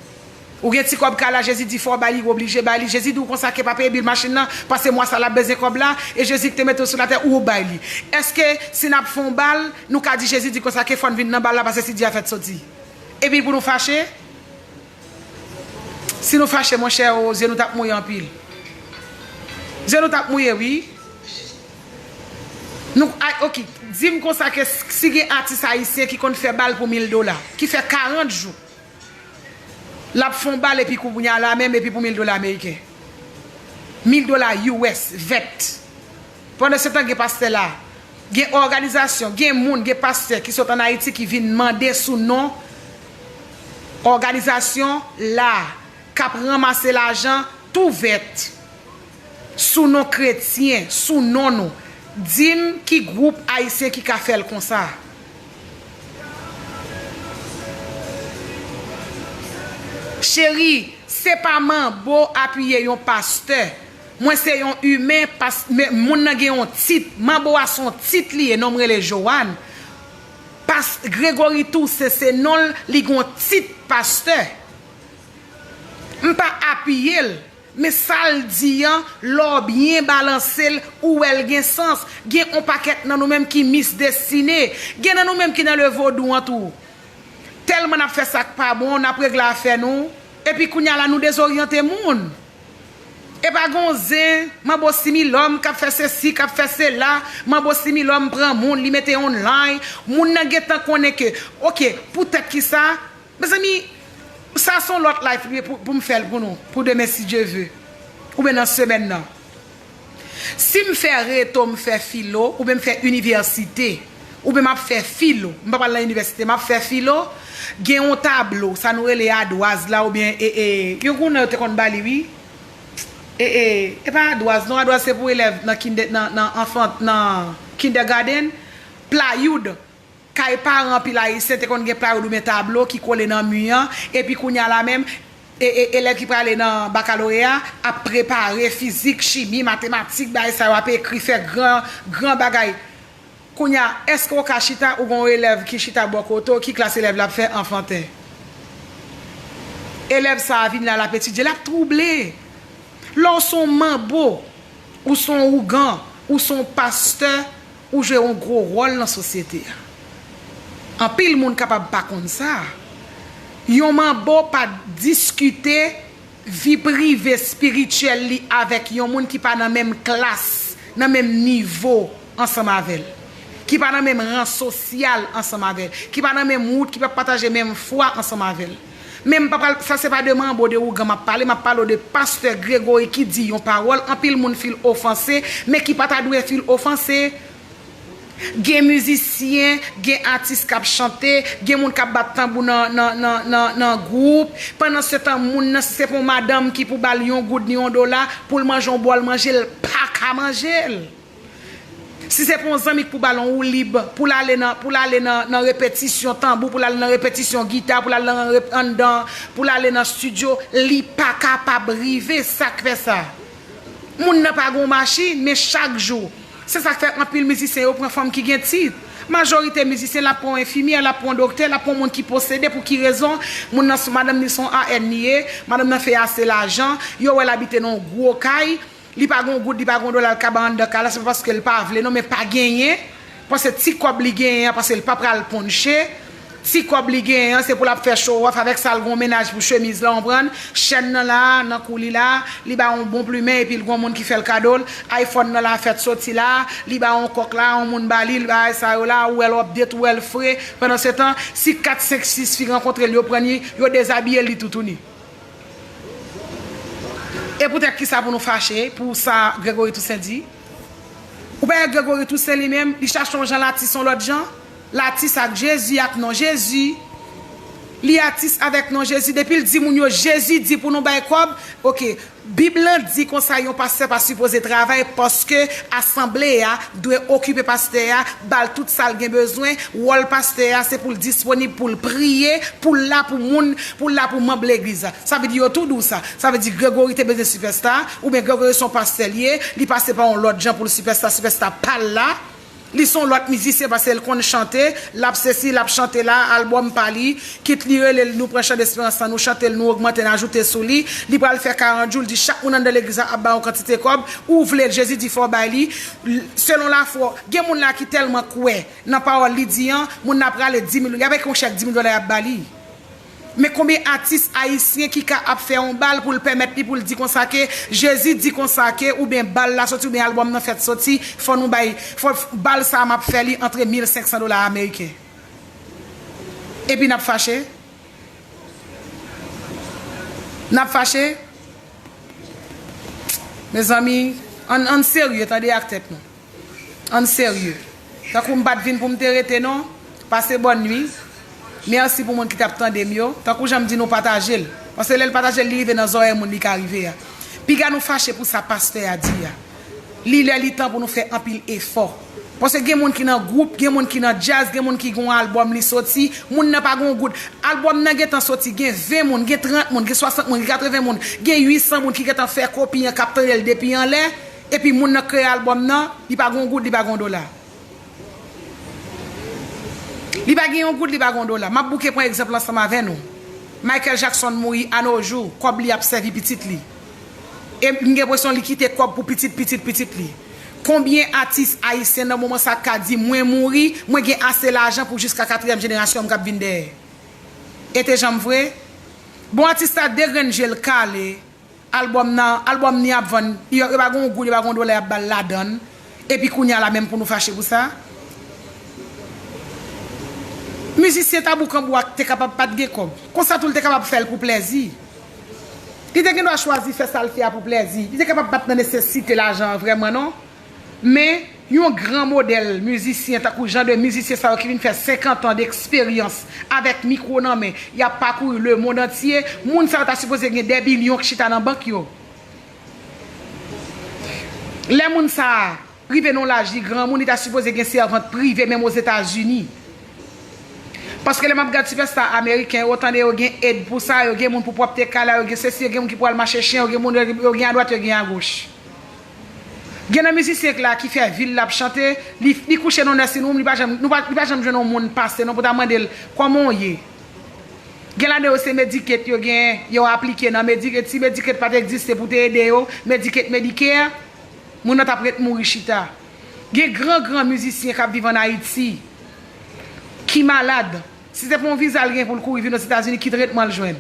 Ou gen ti kòb kay la, Jezi di fò w bay li, ou oblije bay li. Jezi di w konsa ke pa peye bil machin nan, paske mwa sa l ap bezwen kòb la, e Jezi ki te mete w sou latè, ou bay li. Èske si n ap fè yon bal, nou ka di Jezi di konsa ke fò n vin nan bal la, paske si di a fèt soti? Epi pou nou fache? Si nou fache, monchè, o, zye nou t ap mouye anpil. Zye nou t ap mouye, wi. Nou, ay, ok, di m konsa ke s- si gen atis ayisyen ki konn fè bal pou mil dola, ki fè karant jou, l ap fè yon bal epi kounye a la menm epi pou mil dola ameriken. Mil dola U S, vèt. Pandan se tan gen pastè la, gen òganizasyon, gen moun, gen pastè ki sot ann Ayiti ki vin mande sou non òganizasyon la, k ap ranmase lajan tou vèt, sou non kretyen, sou non nou. Di m ki gwoup ayisyen ki ka fè l konsa. Cheri, se pa manbo apiye yon pastè. Mwen se yon imen, pas- men moun nan gen yon tit. Manbo a se yon tit li ye, non m rele Joanne. Pas- Gregory Toussaint se non l, li gen yon tit pastè. M pa apiye l, men sa l di an, lè w byen balanse l, ou wè l gen sans. Gen on pakèt nan nou menm ki misdestine. Gen nan nou menm ki nan le vodou an tou. Tèlman n ap fè sa k pa bon, n ap regle afè nou, epi kounye a la nou dezoryante moun. E pa gon zen, manbo similòm k ap fè sesi, k ap fè sela, manbo similòm pran moun, li mete online, moun nan gentan konnen ke, ok, poutèt kisa, mezanmi, sa se yon lòt live pou, pou m fè l pou nou, pou demen si Dye ve, oubyen nan semèn nan. Si m fè reto, m fè filo, oubyen m fè inivèsite, oubyen m ap fè filo, m pa pral nan inivèsite, m ap fè filo, gen yon tablo, sa nou rele adwaz la, oubyen, e, e, yon gounan yo te konn ba li, wi. E, e, e pa adwaz, non, adwaz se pou elèv nan kinde, nan, nan anfan, nan kindergarten, playoud. Kay paran anpil ayisyen te konn gen playoud oubyen tablo ki kole nan mi an, epi kounye a la menm, e, e, elèv ki prale nan bakaloreya ap prepare fizik, chimi, matematik, bagay sa yo ap ekri, fè gran, gran bagay. Kounye a, èske w ka chita, ou gen yon elèv ki chita bò kote w, ki klas elèv la ap fè? Anfanten. Elèv sa a vin la, l ap etidye, l ap twouble. Lè w se yon manbo, ou se yon ougan, ou se yon pastè, ou jwe yon gwo wòl nan sosyete a. Anpil moun kapab pa konn sa. Yon manbo pa diskite vi prive espirityèl li avèk yon moun ki pa nan menm klas, nan menm nivo ansanm avè l, ki pa nan menm ran sosyal ansanm avè l, ki pa nan menm wout, ki pa pataje menm fwa ansanm avè l. Men m pa pral, sa se pa de manbo, de ougan m ap pale, m ap pale w de pastè Gregory ki di yon pawòl, anpil moun fil ofanse, men ki pa ta dwe fil ofanse. Gen mizisyen, gen atis k ap chante, gen moun k ap bat tanbou nan, nan, nan, nan, nan gwoup. Pandan se tan, moun nan, si se pa yon madanm ki pou ba l yon goud ni yon dola, pou l manje yon bòl manje, l pa ka manje l. Si se pou yon zanmi k pou ba l yon woulib, pou l ale nan, pou l ale nan, nan repetisyon tanbou, pou l ale nan repetisyon gita, pou l ale nan rep-, anndan, pou l ale nan estidyo, li pa kapab rive. Sa k fè sa? Moun nan pa gen yon machin, men chak jou. Se sa k fè anpil mizisyen yo pran fanm ki gen tit. Majorite mizisyen, l ap pran yon enfimyè, l ap pran yon doktè, l ap pran yon moun ki posede. Pou ki rezon? Moun nan, madanm li se yon A N li ye, madanm nan fè ase lajan, yo wè l abite nan yon gwo kay, li pa gen yon goud, li pa gen yon dola, l ka bay anndan kay la, se pa paske l pa vle non, men pa genyen. Paske ti kòb li genyen an, paske l pa pral ponche. Ti kòb li genyen an, se pou l ap fè show off avèk sa, l gen yon mennaj pou chemiz la, w konprann? Chèn nan la, nan kou li la, li ba yon bon plimen, epi l gen yon moun ki fè l kado l. iPhone nan la fèt soti la, li ba yon kòk la, yon moun ba li, l bagay sa yo la, ou wè l update, ou wè l fre. Pandansetan, si kat, senk, sis fi rankontre l, yo pran li, yo dezabiye l, li toutouni. E poutèt kisa pou nou fache pou sa Gregory Toussaint di? Ou pa wè Gregory Toussaint li menm, li chache yon jan, l atis yon lòt jan? L atis ak Jezi, ak non Jezi. Li atis avèk non Jezi. Depi l di moun yo, Jezi di pou nou bay kòb, oke. Bib lan di konsa yon pastè pa sipoze travay, paske asanble a dwe okipe pastè a, ba l tout sa l gen bezwen. Wòl pastè a, se pou l disponib, pou l priye, pou l la pou moun, pou l la pou manm legliz la. Sa vle di yo tou di w sa. Sa vle di Gregory te bezwen sipèsta, oubyen Gregory se yon pastè l ye, li pase pa yon lòt jan pou l sipèsta, sipèsta pa l la. Li se yon lòt mizisyen paske l konn chante, l ap sesi, l ap chante la, albòm pa li, kit li rele l, nou pran Chan Desperans lan, nou chante l, nou ogmante, n ajoute sou li, li pral fè karant jou, l di chak moun anndan legliz la ap ba yon kantite kòb, ou vle l, Jezi di fò w bay li, selon lafwa w. Gen moun la ki tèlman kwè nan pawòl li di an, moun nan prale di mil, y ap ekri yon chèk di mil dola, y ap ba li. Men konbyen atis ayisyen ki ka ap fè yon bal pou l pèmèt li pou l di konsa ke Jezi di konsa ke oubyen bal la soti oubyen albòm nan fèt soti, fò nou bay, fò bal sa a m ap fè li antre mil senk san dola ameriken. Epi n ap fache? N ap fache? Mezanmi, ann, ann serye tande ak tèt nou. Ann serye. Tankou m pa t vin pou m te rete non. Pase bòn nwi. Mèsi pou moun ki t ap tande m yo. Tankou jan m di nou pataje l. Paske lè l pataje l, li rive nan zòrèy moun li ka rive a. Piga nou fache pou sa pastè a di a. Li lè li tan pou nou fè anpil efò. Paske gen moun ki nan gwoup, gen moun ki nan djaz, gen moun ki gen yon albòm li soti, moun nan pa gen yon goud. Albòm nan gentan soti, gen ven moun, gen trant moun, gen swasant moun, gen katreven moun, gen uit san moun ki gentan fè kopi an, k ap tande l depi anlè. Epi moun nan k kreye albòm nan, li pa gen yon goud, li pa gen yon dola. Li pa gen yon goud, li pa gen yon dola. M ap bouke pran egzanp la ansanm avè nou. Michael Jackson mouri, a no jou, kòb li ap sèvi pitit li. E m gen enpresyon li kite kòb pou pitit, pitit, pitit li. Konbyen atis ayisyen nan moman sa ka di, mwen mouri, mwen gen ase lajan pou jiska katriyèm jenerasyon m k ap vin dèyè? E te janm vre? Bon, atis la de grenn je l kale. Albòm nan, albòm ni ap vann, yo, yo pa gen yon goud, yo pa gen yon dola y ap ba l ladan l. Epi kounye a la menm pou nou fache pou sa? Mizisyen Tabou Kanbou a te kapab pa t gen kòb. Konsa tou l te kapab fè l pou plèzi. Li te gen dwa chwazi fè sa l fè a pou plèzi. Li te kapab pa t nan nesesite lajan an vrèman non. Men, yon gran modèl mizisyen tankou jan de mizisyen sa yo ki vin fè senkant an deksperyans avèk mikwo nan men, y ap pakouri lemonn antye, moun sa yo ta sipoze gen dè bilyon k chita nan bank yo. Lè moun sa a rive nan yon laj li granmoun, li ta sipoze gen sèvant prive menm Ozetazini. Paske lè m ap gad sipèsta ameriken yo, tande yo gen èd pou sa, yo gen moun pou pwòpte kay la, yo gen sesi, yo gen moun ki pou al mache chen, yo gen moun, yo gen adwat, yo gen agoch. Gen nan mizisyen k la ki fè vil l ap chante, li, li kouche nan nursing room, li pa janm, nou pa, li pa janm jwenn yon moun pase non pou ta mande l kòman w ye. Gen ladan yo se Medicaid yo gen, yo aplike nan Medicaid, si Medicaid pa t egziste pou te ede yo, Medicaid, Medicare, moun nan t ap ret mouri chita. Gen gran gran mizisyen k ap viv ann Ayiti ki malad. Si se pou yon viza l gen pou l kouri vin Ozetazini, ki tretman l jwenn?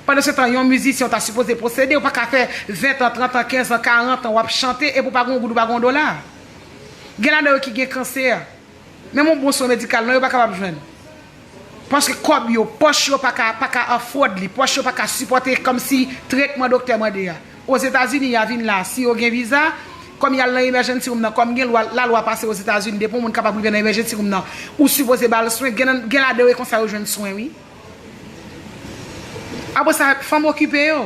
Pandansetan, yon mizisyen w ta sipoze posede, ou pa ka fè ven tan, trant an, kenz an, karant an, w ap chante, epi w pa gen yon goud, ou pa gen yon dola. Gen ladan yo ki gen kansè. Menm yon bon swen medikal, non, yo pa kapab jwenn. Paske kòb yo, pòch yo pa ka, pa ka afford li, pòch yo pa ka sipòte kòmsi tretman doktè mande a. Ozetazini, y a vin la, si yo gen viza, kòm y al nan emergency room nan, kòm gen lwa, lalwa pase Ozetazini, depi yon moun kapab rive nan emergency room nan, ou sipoze ba l swen, gen, gen ladan yo e konsa yo jwenn swen, wi. Apre sa, fanm okipe yo.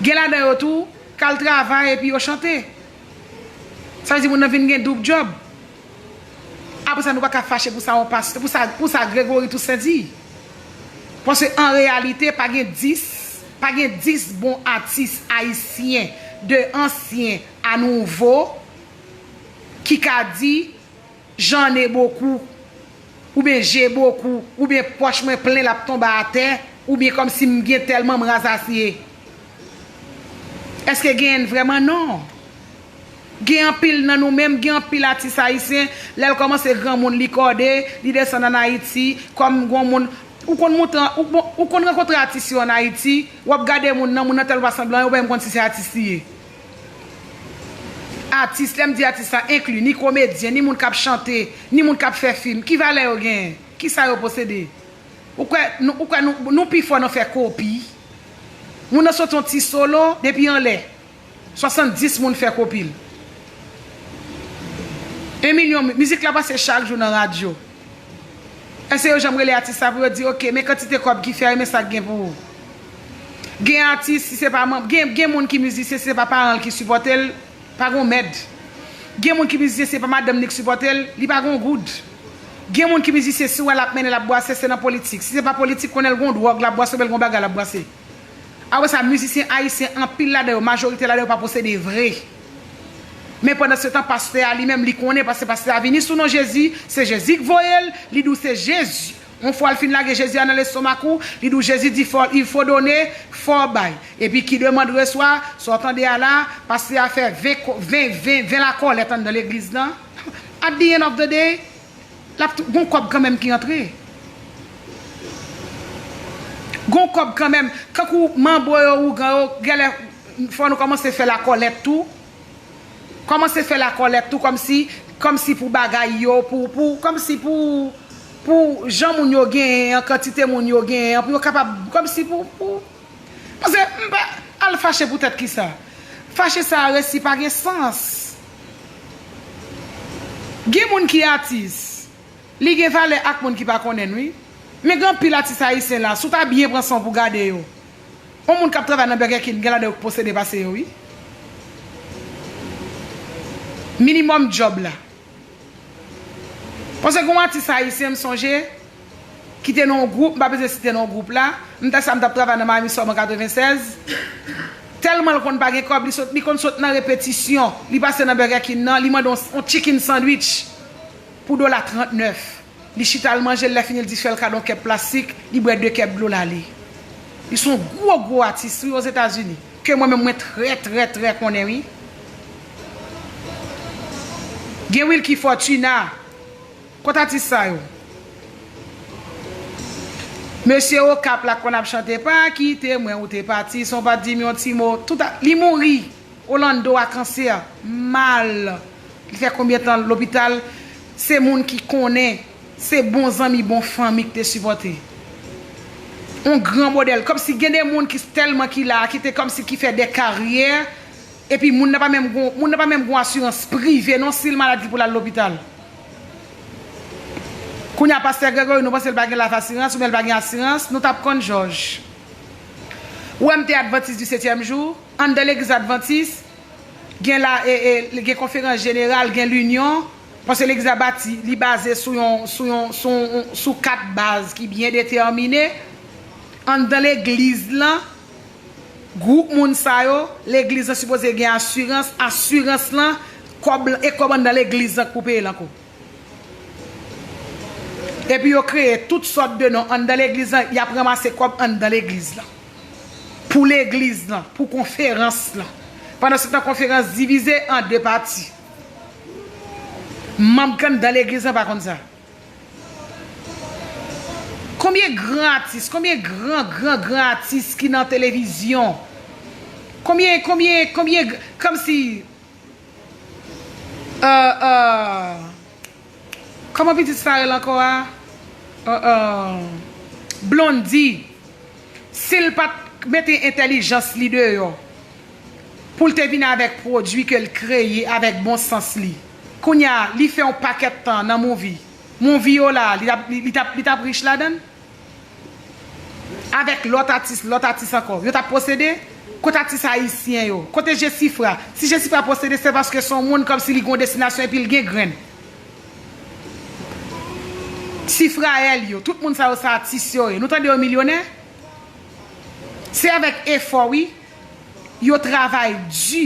Gen ladan yo tou, k al travay epi yo chante. Sa vle di moun nan vin gen doub djòb. Apre sa, nou pa ka fache pou sa yon pastè, pou sa, pou sa Gregory Toussaint di. Paske an reyalite, pa gen dis, pa gen dis bon atis ayisyen, de ansyen a nouvo, ki ka di, j'en ai beaucoup, oubyen j'ai beaucoup, oubyen pòch mwen plen l ap tonbe atè, oubyen kòmsi m gen tèlman m razasye. Èske genyen vrèman? Non. Gen anpil nan nou menm, gen anpil atis ayisyen, lè l kòmanse granmoun, li kòde, li desann ann Ayiti, kòm granmoun, ou konn moute, ou, bon, ou konn rankontre atis yo ann Ayiti, w ap gade moun nan, moun nan tèlman pa sanble anyen, ou pa menm konn si se atis li ye. Atis, lè m di atis, sa enkli ni komedyen, ni moun k ap chante, ni moun k ap fè fim. Ki valè yo genyen? Kisa yo posede? Ou kwè, nou, ou kwè nou, nou pi fò nan fè kopi? Moun nan soti yon ti solo, depi anlè, swasanndis moun fè kopi l. En milyon, mizik la pase chak jou nan radyo. Èske yo janm rele atis la pou yo di, "Ok, men kantite kòb ki fè, men sa k gen pou ou"? Gen atis, si se pa manm, gen, gen moun ki mizisyen, si se pa paran l ki sipòte l, pa gon mèd. Gen moun ki mizisyen, si se pa madanm li k sipòte l, li pa gon goud. Gen moun ki mizisyen, si w wè l ap mennen, l ap bwase, se nan politik. Si se pa politik, konnen l gon dwòg l ap bwase, oubyen l gon bagay l ap bwase. Apre sa, mizisyen ayisyen, anpil ladan yo, majorite ladan yo pa posede vre. Men pandan se tan, pastè a li menm, li konnen, paske pastè a vini sou non Jezi, se Jezi k voye l, li di w se Jezi. Yon fwa l fin lage Jezi a nan lestomak ou, li di w Jezi di fò, il faut donner, fò w bay. Epi qui demande reçoit, sa w tande a la, pastè a fè ven, ko- ven, ven, ven lakòlèt anndan legliz lan. At the end of the day, l ap tou- gon kòb kanmenm ki antre. Gon kòb kanmenm. Kankou manbo yo, ougan yo, genlè fò nou kòmanse fè lakòlèt tou. Kòmanse fè lakòlèt tou, kòmsi, kòmsi pou bagay yo, pou, pou, kòmsi pou, pou jan moun yo genyen an, kantite moun yo genyen an, pou yo kapab, kòmsi pou, pou, paske m pa al fache poutèt kisa? Fache sa a resi pa gen sans. Gen moun ki atis, li gen valè ak moun ki pa konnen l, wi. Men gen anpil atis ayisyen la, si w ta byen pran san w pou gade yo, yon moun k ap travay nan Burger King, gen ladan yo k posede pase yo, wi. Minimòm djòb la. Paske gen yon atis ayisyen, m sonje, ki te nan yon gwoup, m pa bezwen site non gwoup la, m ta sa m t ap travay nan Miami Summer katreven sèz. Tèlman l konn pa gen kòb, li sot, li konn sot nan repetisyon, li pase nan Burger King nan, li mande yon, yon chicken sandwich pou dola trannèf. Li chita, l manje, lè fini, l di frè l kado yon kèp plastik, li bwè de kèp dlo, l ale. Li se yon gwo, gwo atis, wi, Ozetazini. Ke mwen menm, mwen trè, trè, trè konnen, wi. Gen Wilky Fortuna. Kot atis sa yo? Mesye Okap la konn ap chante, "Pa kite mwen, ou te pati san w pa di m yon ti mo." Tout a, li mouri. Orlando a kansè, mal. Li fè konbyen tan lopital? Se moun ki konnen, se bon zanmi, bon fanmi ki te sipòte. On gran modèl. Kòmsi gen de moun ki tèlman ki la, ki te kòmsi ki fè de karyè, epi moun nan pa menm gon, moun nan pa menm gon asirans prive, non, si l malad ki pou l al lopital. Kounye a, pastè Gregory, nou panse l pa gen life asirans, oubyen l pa gen asirans, nou t ap konn Jòj. Ou wè m te Adventiste du septième jour, anndan legliz Adventiste, gen la, e, e, gen konferans jeneral, gen linyon, paske legliz la bati, li baze sou yon, sou yon, sou, sou kat baz ki byen detèmine. Anndan legliz lan, gwoup moun sa yo, legliz lan sipoze gen asirans, asirans lan, kòb lan, e kòb anndan legliz lan k pou peye l ankò. Epi yo kreye tout sòt de non anndan legliz lan, y ap ranmase kòb anndan legliz lan. Pou legliz lan, pou konferans lan. Pandan se tan konferans divize an de pati. Manm k anndan legliz lan pa konn sa. Konbyen gran atis, konbyen gran, gran, gran atis ki nan televizyon? Konbyen, konbyen, konbyen, kòmsi, euh, euh, kòman pitit sa rele ankò a? Euh, euh, Blondy. Si l pa t mete entèlijans li deyò, pou l te vin avèk pwodui ke l kreye avèk bon sans li. Kounye a, li fè yon pakèt tan nan movie. Movie yo la, li t ap, li, li t ap, li t ap rich ladan l? Avèk lòt atis, lòt atis ankò. Yo t ap posede? Kote atis ayisyen yo? Kote Jesifra? Si Jesifra posede, se paske se yon moun kòmsi li gen yon destinasyon epi l gen grenn. Sifrayèl yo, tout moun sa yo, se atis yo ye. Nou tande yo milyonè? Se avèk efò, wi. Yo travay di.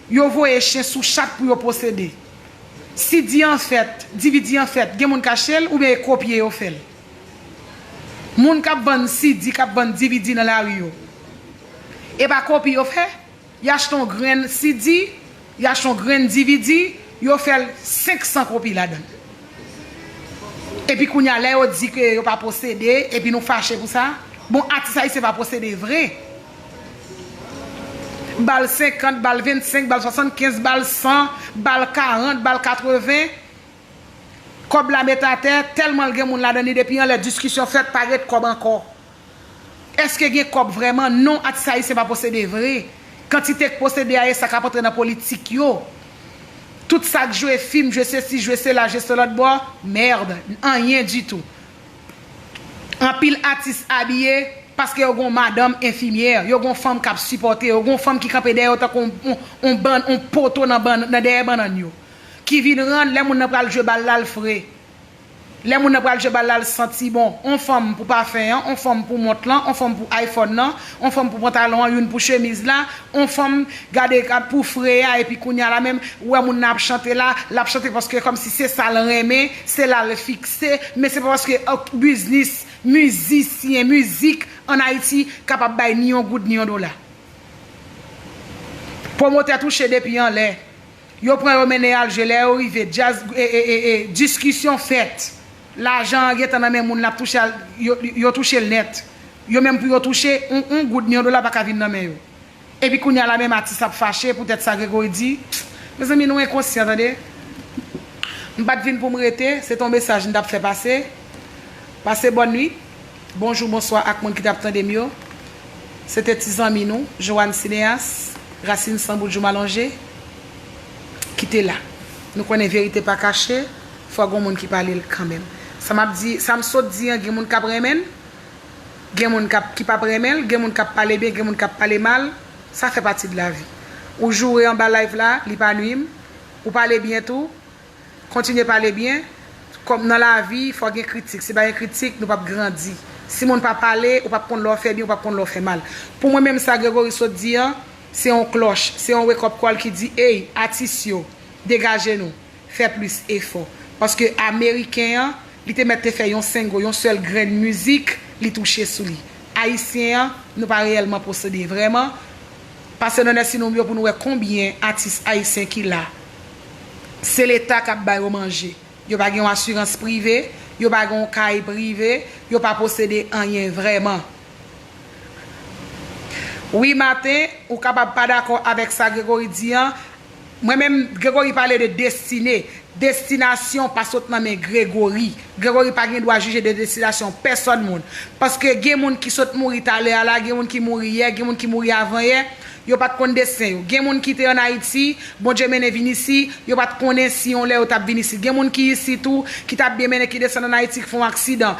Yo voye chen sou chat pou yo posede. Si di an fèt, D V D an fèt, gen moun k achte l oubyen e kopye yo fè l? Moun k ap vann C D, k ap vann D V D nan lari yo, e pa kopi yo fè? Y achte yon grenn C D, y achte yon grenn D V D, yo fè l senk san kopi ladan l. Epi kounye a, lè yo di ke yo pa posede, epi nou fache pou sa, bon, atis ayisyen pa posede vre. Bal senkant, bal vennsenk, bal swasannkenz, bal san, bal karant, bal katreven. Kòb la met atè, tèlman l gen moun ladan li, depi anlè diskisyon fèt, pa ret kòb ankò. Èske gen kòb vrèman? Non, atis ayisyen pa posede vre. Kantite k posede a e sa k ap antre nan politik yo. Tout sa k jwe fim, jwe sesi, jwe sela, jwe se lòt bò, merde, anyen ditou. Anpil atis abiye paske yo gon madanm enfimyè, yo gon fanm k ap sipòte yo, gon fanm ki kanpe dèyè yo tankou yon, yon, yon bann, yon poto nan, bann, nan dèyè bannann yo, ki vin rann lè moun nan pral jwe bal la, l fre. Lè moun nan pral jwe bal la, l santi bon. On fanm pou pafen an, on fanm pou mont lan, on fanm pou iPhone nan, on fanm pou pantalon an, youn pou chemiz la, on fanm gade pou fre a, epi kounye a la menm, ou wè moun nan ap chante la, l ap chante paske kòmsi se sa l renmen, se la l fikse, men se pa paske, ok, biznis, mizisyen, mizik ann Ayiti kapab bay ni yon goud ni yon dola. Pwomotè touche depi anlè. Yo pran yo mennen al jwe, lè yo rive, djaz, e, e, e, e, diskisyon fèt. Lajan an gentan nan men moun l ap touche, al, yo, yo touche l nèt. Yo menm pou yo touche, yon, yon goud ni yon dola pa ka vin nan men yo. Epi kounye a la menm atis ap fache poutèt sa Gregory di. Mezanmi, nou enkonsyan, tande. M pa t vin pou m rete, se t on mesaj m t ap fè pase. Pase bòn nwit, bonjou, bonswa ak moun ki t ap tande m yo. Se te ti zanmi nou, Joanne Cineas, Rasin San Bout Jou Malonje, ki te la. Nou konnen verite pa kache, fò gon moun ki pale l kanmenm. Sa m ap di, sa m sot di an, gen moun k ap renmen l, gen moun k ap, ki p ap renmen l, gen moun k ap pale byen, gen moun k ap pale mal, sa fè pati de lavi. Ou joure anba live la, li pa nwi m, ou pale byen tou, kontinye pale byen. Kòm nan lavi, fò gen kritik. Si pa gen kritik, nou p ap grandi. Si moun pa pale, ou p ap konn lè w fè byen, ou p ap konn lè w fè mal. Pou mwen menm, sa Gregory sot di an, se yon klòch, se yon wake up call ki di, ey, atis yo, degaje nou, fè plis efò. Paske ameriken an, li te mèt te fè yon single, yon sèl grenn mizik, li touche sou li. Ayisyen an, nou pa reyèlman posede vrèman. Pase nan nèsi nou yo pou nou wè konbyen atis ayisyen ki la. Se leta k ap ba yo manje. Yo pa gen yon asirans prive, yo pa gen yon kay prive, yo pa posede anyen vrèman. Wi, Maten, ou kapab pa dakò avèk sa Gregory di an. Mwen menm, Gregory pale de destine. Destinasyon pa sot nan men Gregory. Gregory pa gen dwa jije de destinasyon pèsòn moun. Paske gen moun ki sot mouri talè a la, gen moun ki mouri yè, gen moun ki mouri avan yè. Yo pa t konn desten yo. Gen moun ki te ann Ayiti, Bondye mennen vin isi, yo pa t konnen si yon lè yo t ap vin isit. Gen moun ki isit tou, ki t ap byen mennen, ki desann ann Ayiti, ki fè yon aksidan.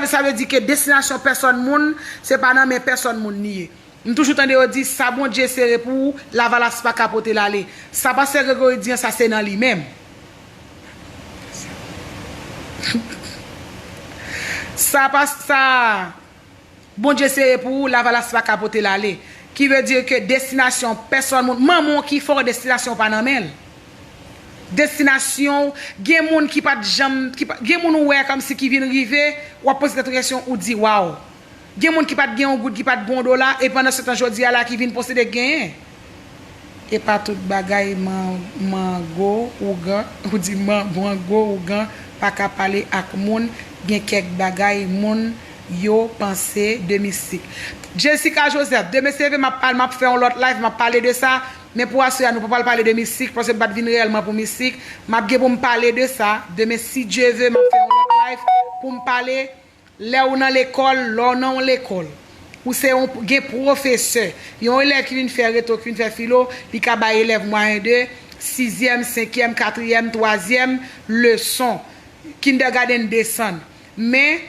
Sa vle di ke destinasyon pèsòn moun, se pa nan men pèsòn moun li ye. M toujou tande yo di, sa Bondye sere pou ou, lavalas pa ka pote l ale. Sa pastè Gregory di an, sa se nan li menm. Sa pa, sa Bondye sere pou ou, lavalas pa ka pote l ale. Ki vle di ke destinasyon pèsòn moun, manman w ki fè w, destinasyon w pa nan men l. Destinasyon w, gen moun ki pa t janm, ki pa, gen moun ou wè kòmsi ki vin rive, w ap poze tèt ou kesyon, ou di, waw. Gen moun ki pa t gen yon goud, ki pa t gen yon dola, e pandan se tan jodi a la ki vin posede, genyen. E pa tout bagay man-, mango ougan, ou di man-, mango ougan pa ka pale ak moun, gen kèk bagay moun yo panse de mistik. Jessica Joseph, demen se leve m ap pale, m ap fè yon lòt live, m ap pale de sa, men pou aswè a, nou pa pral pale de mistik, paske m pa t vin reyèlman pou mistik, m ap gen pou m pale de sa, demen si Dye ve, m ap fè yon lòt live pou m pale. Lè ou nan lekòl, lè w nan yon lekòl, ou se yon, gen pwofesè, yon elèv ki vin fè reto, ki vin fè filo, li ka bay elèv mwayen de sizyèm, senkyèm, katriyèm, twazyèm leson, kindergarten desann. Men,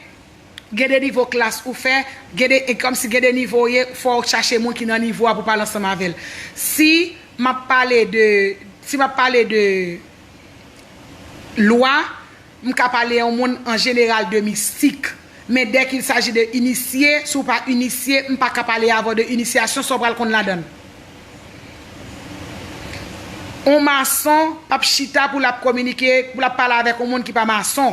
Gen de nivo klas ou fè, gen de, e kòmsi gen de nivo ou ye, fò w chache moun ki nan nivo a pou pale ansanm avè l. Si m ap pale de, si m ap pale de lwa, m ka pale yon moun an jeneral de mistik. Men dès qu'il s'agit de inisye, si w pa inisye, m pa ka pale avè w de inisyasyon, sa w pral konn ladan l. On mason p ap chita pou l ap kominike, pou l ap pale avèk yon moun ki pa mason.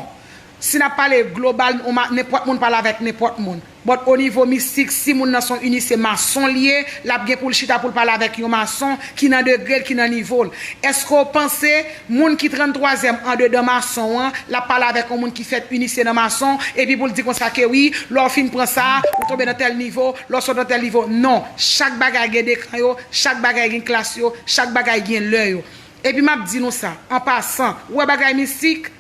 Si n ap pale global, on ma-, nenpòt moun pale avèk nenpòt moun. But o nivo mistik, si moun nan se yon inisye mason l ye, l ap gen pou l chita pou l pale avèk yon mason ki nan degre l, ki nan nivo l. Èske w panse moun ki tranntwazyèm andedan mason an, l ap pale avèk yon moun ki fèt inisye nan mason, epi pou l di konsa ke wi, lè w fin pran sa, ou tonbe nan tèl nivo, lè w sot nan tèl nivo? Non, chak bagay gen dekan yo, chak bagay gen klas yo, chak bagay gen lè yo. Epi m ap di nou sa, an pasan, ou wè bagay mistik?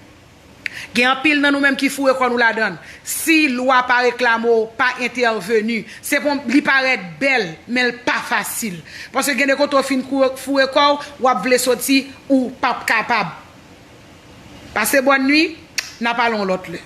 Gen anpil nan nou menm ki foure kò nou ladan l. Si lwa pa reklame w, pa entèveni. Se pou li parèt bèl, men l pa fasil. Paske gen de kote w fin koure, foure kò w, w ap vle soti, ou p ap kapab. Pase bòn nwi, n a pale yon lòt lè.